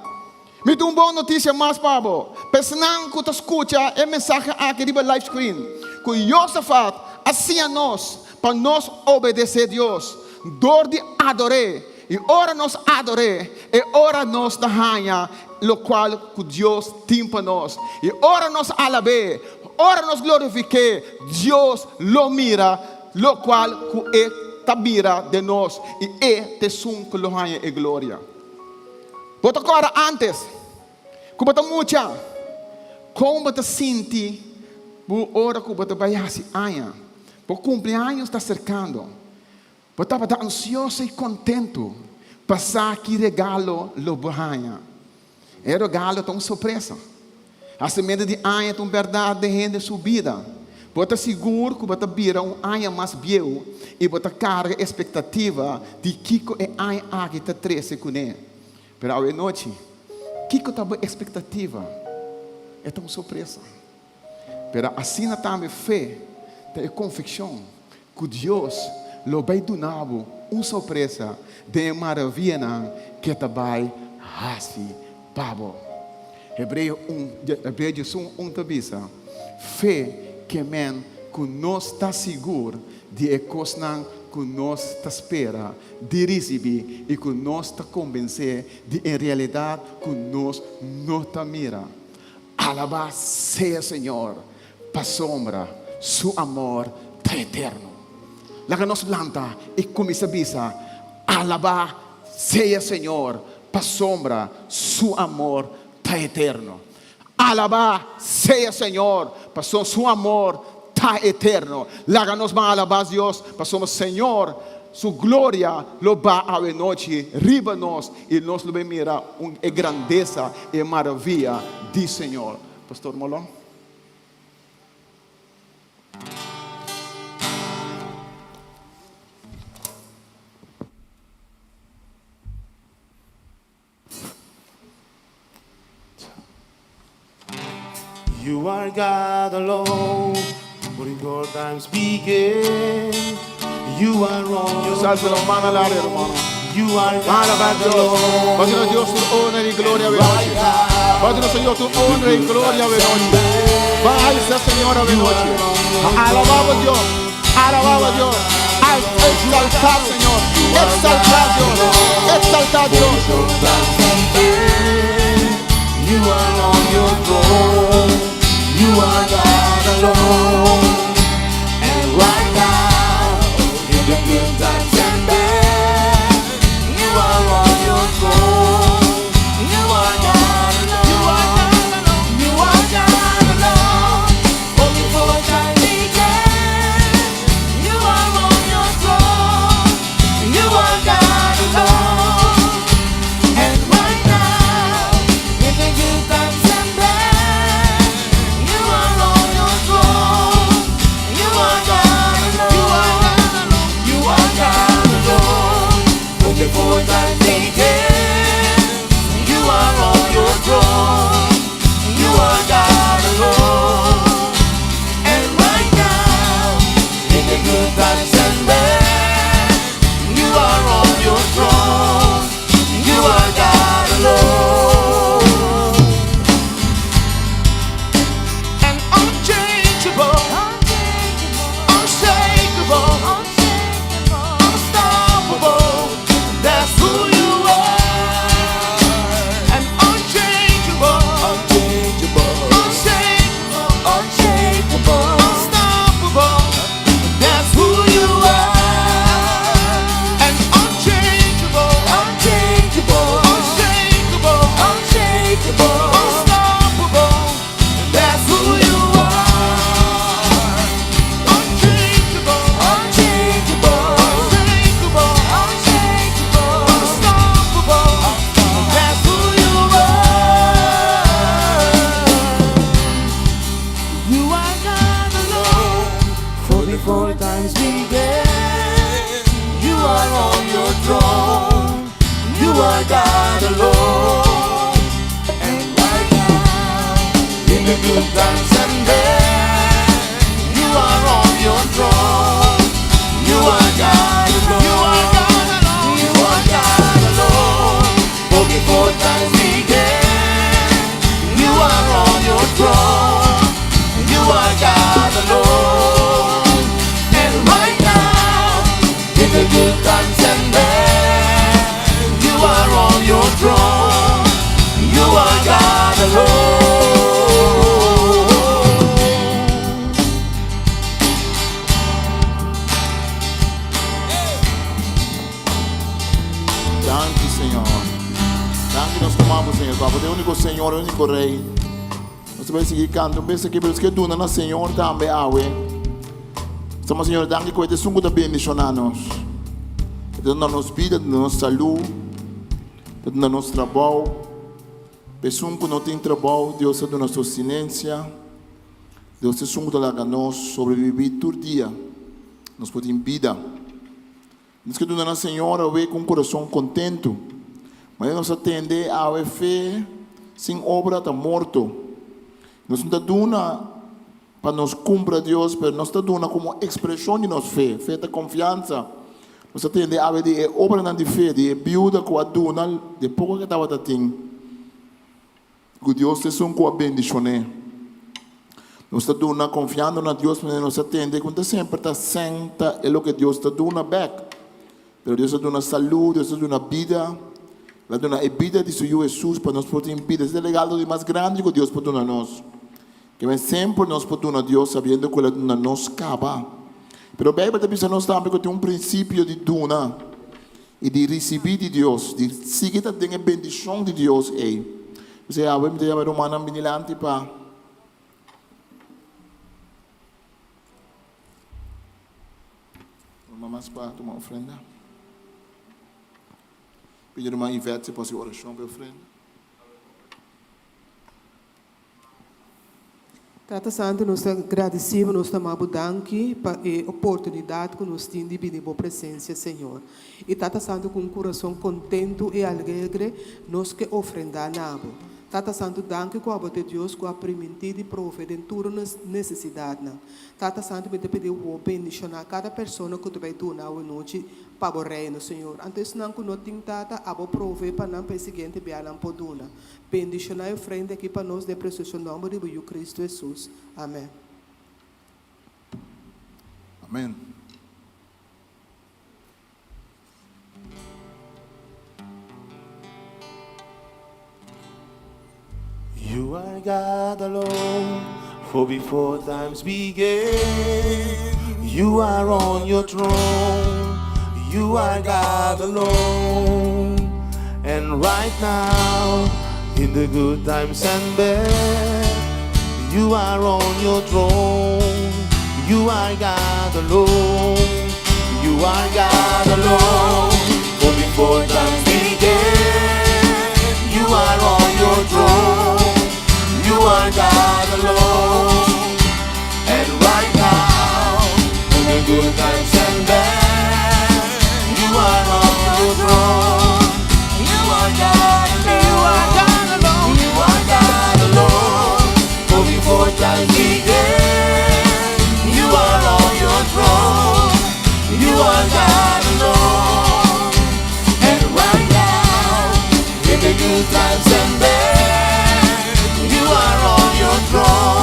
Mi tin un bon notisia mas pa bo, pa esnan ku ta skucha e mensahe aki riba live screen, ku Josafat a siña nos pa nos obedesé Dios dor di ador'é, i ora nos ador'é, e ora nos ta haña lokual ku Dios tin pa nos. I ora nos alab'é, ora nos glorifik'é, Dios lo mira lokual ku e ta mira den nos, i e ta esun ku lo haña e gloria. Bo ta kòrda ántes ku bo ta mucha? Kon bo ta sinti bo ora ku bo ta bai hasi aña? Bo kumpleaños ta serkando. Bo tabata ansioso i kontentu pa sa ki regalo lo bo haña. E regalo ta un sorpresa. Hasimentu di aña ta un bèrdat den hende su bida. Bo ta sigur ku bo ta bira un aña mas bieu i bo ta karga espektativa di kiko e aña aki ta trese kuné. Pero awe nochi, kiko ta bo espektativa? E ta un sorpresa. Pero asina tambe fe ta e konvikshon ku Dios lo bai duna bo un sorpresa den e maravianan ku e ta bai hasi pa bo. Hebreo un, Hebreo diesun un ta bisa, Fe ke men ku nos ta sigur di e kosnan ku nos ta spera di risibí i ku nos ta kombensé di e realidat ku nos no ta mira. Alabá sea Señor, pasobra su amor ta eterno. Laga nos lanta i kuminsá bisa, Alabá sea Señor, pasobra su amor ta eterno. Alabá sea Señor, pasobra su amor ta eterno. Laga nos ban alabá Dios, pasobra Señor su gloria lo ba awenochi riba nos i nos lo bin mira un e grandesa i e maravia di Señor. Pastor Molon. You are God alone, for your times begin. You are on Dios alza la mano al aire, hermano. You are God Alabá Dios. alone. Bátenos Dios tu honra y gloria de noche. Bátenos Señor tu honra y gloria de noche. Va a alzar Señor de noche. Alabamos Dios. Alabamos Dios. Exaltar Señor. Exaltar Dios. Exaltar Dios. You are on your throne. You are God alone. And right now, in the good times and bad, you are on your throne. You are God alone. You are God alone. You are God alone. Oh, before time began, you are on your throne. You are God alone. And right now, in the good times and bad, you are on your throne. You are God alone. You are God alone. You are God alone. Oh, before time began, you are on your throne. You are God alone. And right now, in the good times and bad, you are on your throne. You are God alone. And unchangeable, unshakable, unstoppable. That's who you are. And unchangeable, unchangeable, unshakable, unshakable, unstoppable. That's who you are. And unchangeable, unchangeable, unshakable, unshakable, unstoppable. That's who you are. Unchangeable, unchangeable, unshakable, unshakable, unstoppable. That's who you are. You are God alone. For before times began, you are on your throne. You are God alone. And right now, in the good times and bad, you are on your throne. You are God alone. You are úniko Rei. Nos ta bai sigui kanta un bes aki, pero nos ke duna na Señor tambe awe. Estamos Señor danki ku e ta esun ku ta bendishoná nos. E ta duna nos bida, ta duna nos salú, ta duna nos trabou. Pa esun ku no tin trabou, Dios ta duna sostinencia. Dios ta esun ku ta laga nos sobreviví tur dia. Nos por tin bida. Nos ke duna na Señor awe ku un kurason kontentu. Manera nos a tende awe fe sin obra ta morto. Nos no ta duna pa nos kumpra Dios, pero nos ta duna komo ekspreshon di nos fe. Fe ta konfiansa. Nos a tende awe di e obranan di fe di e biuda ku a duna di e poko ke tabata tin. Ku Dios ta esun ku a bendishon'é. Nos ta duna konfiando na Dios manera nos ta tende ku no ta semper ta sèn ta e loke Dios ta duna bèk. Pero Dios ta duna salú, Dios ta duna bida. El a duna e bida di su Yu Hesus pa nos por tin bida. Esei ta e regalo di mas grandi ku Dios por duna nos. Kimen semper nos por duna Dios sabiendo ku el a duna nos kaba. Pero Beibel ta bisa nos tambe ku tin un prinsipio di duna. I di risibí di Dios, di sigui ta den e bendishon di Dios ei. P'esei awe mi ta yama e rumannan bini lanti pa Ruman mas pa tuma ofrenda. Pidi ruman Yvette si por hasi orashon pa e ofrenda. Tata Santu, nos ta gradisí bo, nos ta maba bo danki pa e oportunidat ku nos tin di bini bo presensia, Señor. I Tata Santu, ku un kurason kontentu i alegre nos ke ofrendá na bo. Tata Santu, danki ku abo ta e Dios ku a primintí di prove den tur nos nesesidatnan. Tata Santu, mi ta pidi bo bendishoná kada persona ku ta bai duna awanochi pa bo Reino, Señor. Anto esnan ku no tin, Tata, abo prove pa nan pa e siguiente bia nan por duna. Bendiciona e ofrenda aki pa nos den precioso nomber di bo Yu Cristo Jesus. Amen. Amen. You are God alone, for before times began, you are on your throne. You are God alone. And right now, in the good times and bad, you are on your throne. You are God alone. You are God alone. For before times began, you are on your throne. You are God alone. And right now, in the good times and bad, you are on your throne. You are God alone. You are God alone. You are God alone. For before times began, you are on your throne. You are God alone. And right now, in the good times and bad, you are on your throne.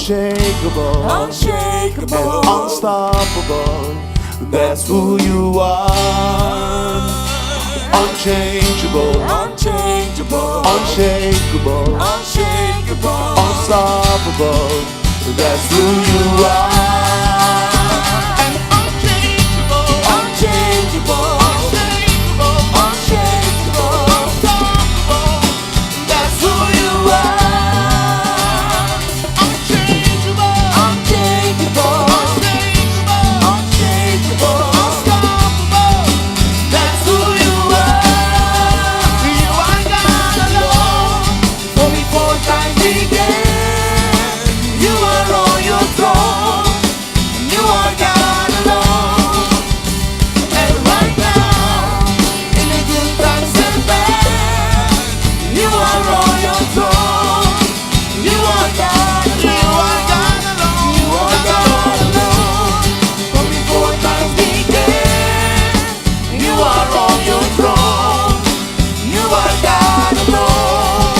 Unshakable, Unshakable. and unstoppable. That's who you are. Unchangeable, Unchangeable. unshakable, Unshakable. unstoppable. That's who you are. And unchangeable, Unchangeable. unshakable, Unshakable. unstoppable. That's who you are. Unchangeable, Unchangeable. unshakable, Unshakable. unstoppable. That's who you are. You are God alone. For before time began, You are on your throne. You are God alone. And right now, in the good times and bad, you are on your throne. You are God. You are God alone. You are God alone. for before time began, You are on your throne. You are God alone.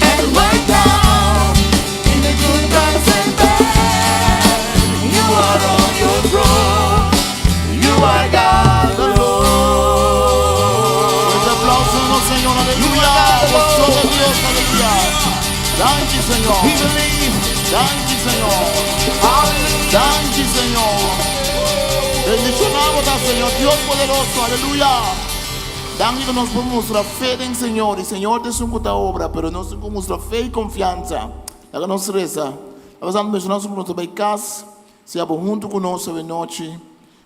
And right now, in the good times and bad, you are on your throne. You are God alone. Fuerte aplauso, no, Señor, aleluya. Gozo de Dios, aleluya. Danki, Señor. We believe. Danki, Señor. Hallelujah. Danki, Señor. Bendishonamos al Señor, Dios poderoso, aleluya. Danki ku nos por mustra fe den Señor. I Señor ta esun ku ta obra, pero nos por mustra fe i konfiansa. Laga nos resa. Nos ta menshoná ku nos bai kas, sea huntu ku nos anochi.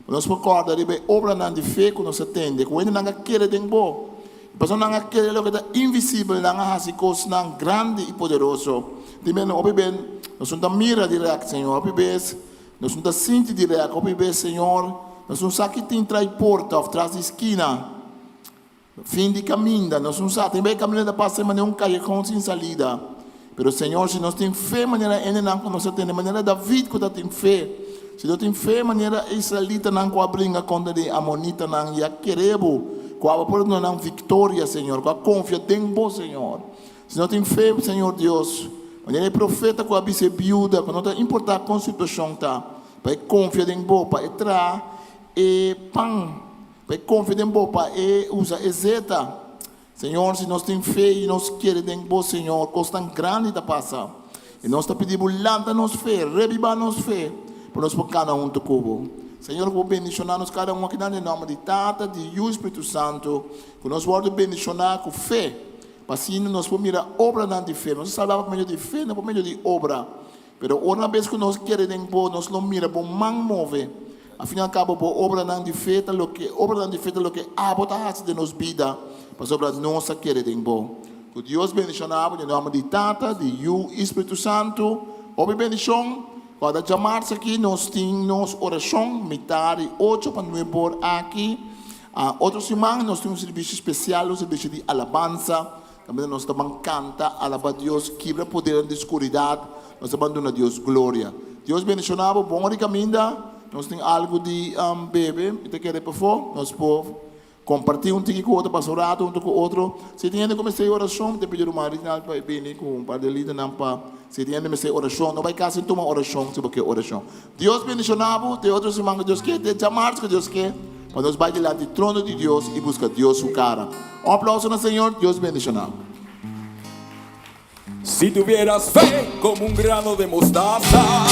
Nos por kòrda riba obranan di fe ku nos a tende. Ku nan a kere den bo. Pasobra nan a kere loke ta invisibel, nan a hasi kosnan grandi i poderoso. Dime, hopi bes, nos no ta mira dirèkt, Señor. Hopi bes, nos no ta sinti dirèkt. Hopi bes, Señor, nos no sa kiko tin tras di porta, òf tras di skina. Fin di kaminda, nos no sa. Tin bes kaminda ta pasa manera un kayehon sin salida. Pero Señor, si nos tin fe, manera hendenan ku nos tin, manera David ku tin fe. Si nos tin fe, manera israelitanan ku a bringa kontra di amonitanan i a kere Bo, ku a por nan viktoria, Señor, ku a konfia den Bo, Señor. Si nos tin fe, Señor Dios, manera profeta ku a bisa biuda, ku no ta importá kon situashon ta, pa konfia den Bo, pa traha e pan, pa konfia den Bo, pa usa e zeta. Señor, si nos tin fe i nos kere den Bo, Señor, kos tan grandi ta pasa. I nos ta pidiendo, lanta nos fe, reviva nos fe, pa nos por kana huntu ku Bo. Señor, ku bendishoná nos kada un aki den nòmber di Tata, di Yu, Spiritu Santu, ku nos por bendishoná ku fe, pa asina nos por mira obranan di fe. Nos salbá pa medio di fe, no pa medio di obra. Pero un bes ku nos kere den Bo, nos lo mira Bo man move. Al fin i al kabo, bo obranan di fe, ta loke obranan di fe, ta loke Abo ta hasi den nos bida, pasobra nos kere den Bo. Ku Dios bendishoná den nòmber di Tata, di Yu i Spiritu Santu. Hopi bendishon. Kada djamars aki nos tin nos orashon, mitar di 8 pa 9 or aki. Otro siman nos tin un servisio spesial, un servisio di alabansa. Tambe nos ta kanta, alabá Dios, kibra poder di skuridat. Nos ta duna Dios gloria. Dios bendishoná, bon kaminda. Nos tin algu di bebe, i ta kere pafó, nos por kompartí un tiki ku otro, pasa un ratu huntu ku otro. Si tin hende ku mester orashon, ta pidi ruman Reginald pa bini ku un par di lidernan pa si tin hende mester orashon, no bai kas sin tuma orashon, si bo ke orashon. Dios bendishoná, te otro siman ku Dios ke, te djamars ku Dios ke, pa nos bai dilanti di trono di Dios i buska Dios su kara. Un aplouso na Señor, Dios bendishoná. Si tuvieras fe como un grano de mostaza,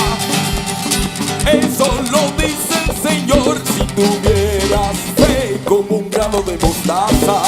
eso lo dice el Señor. Si tuvieras fe como un grano de mostaza.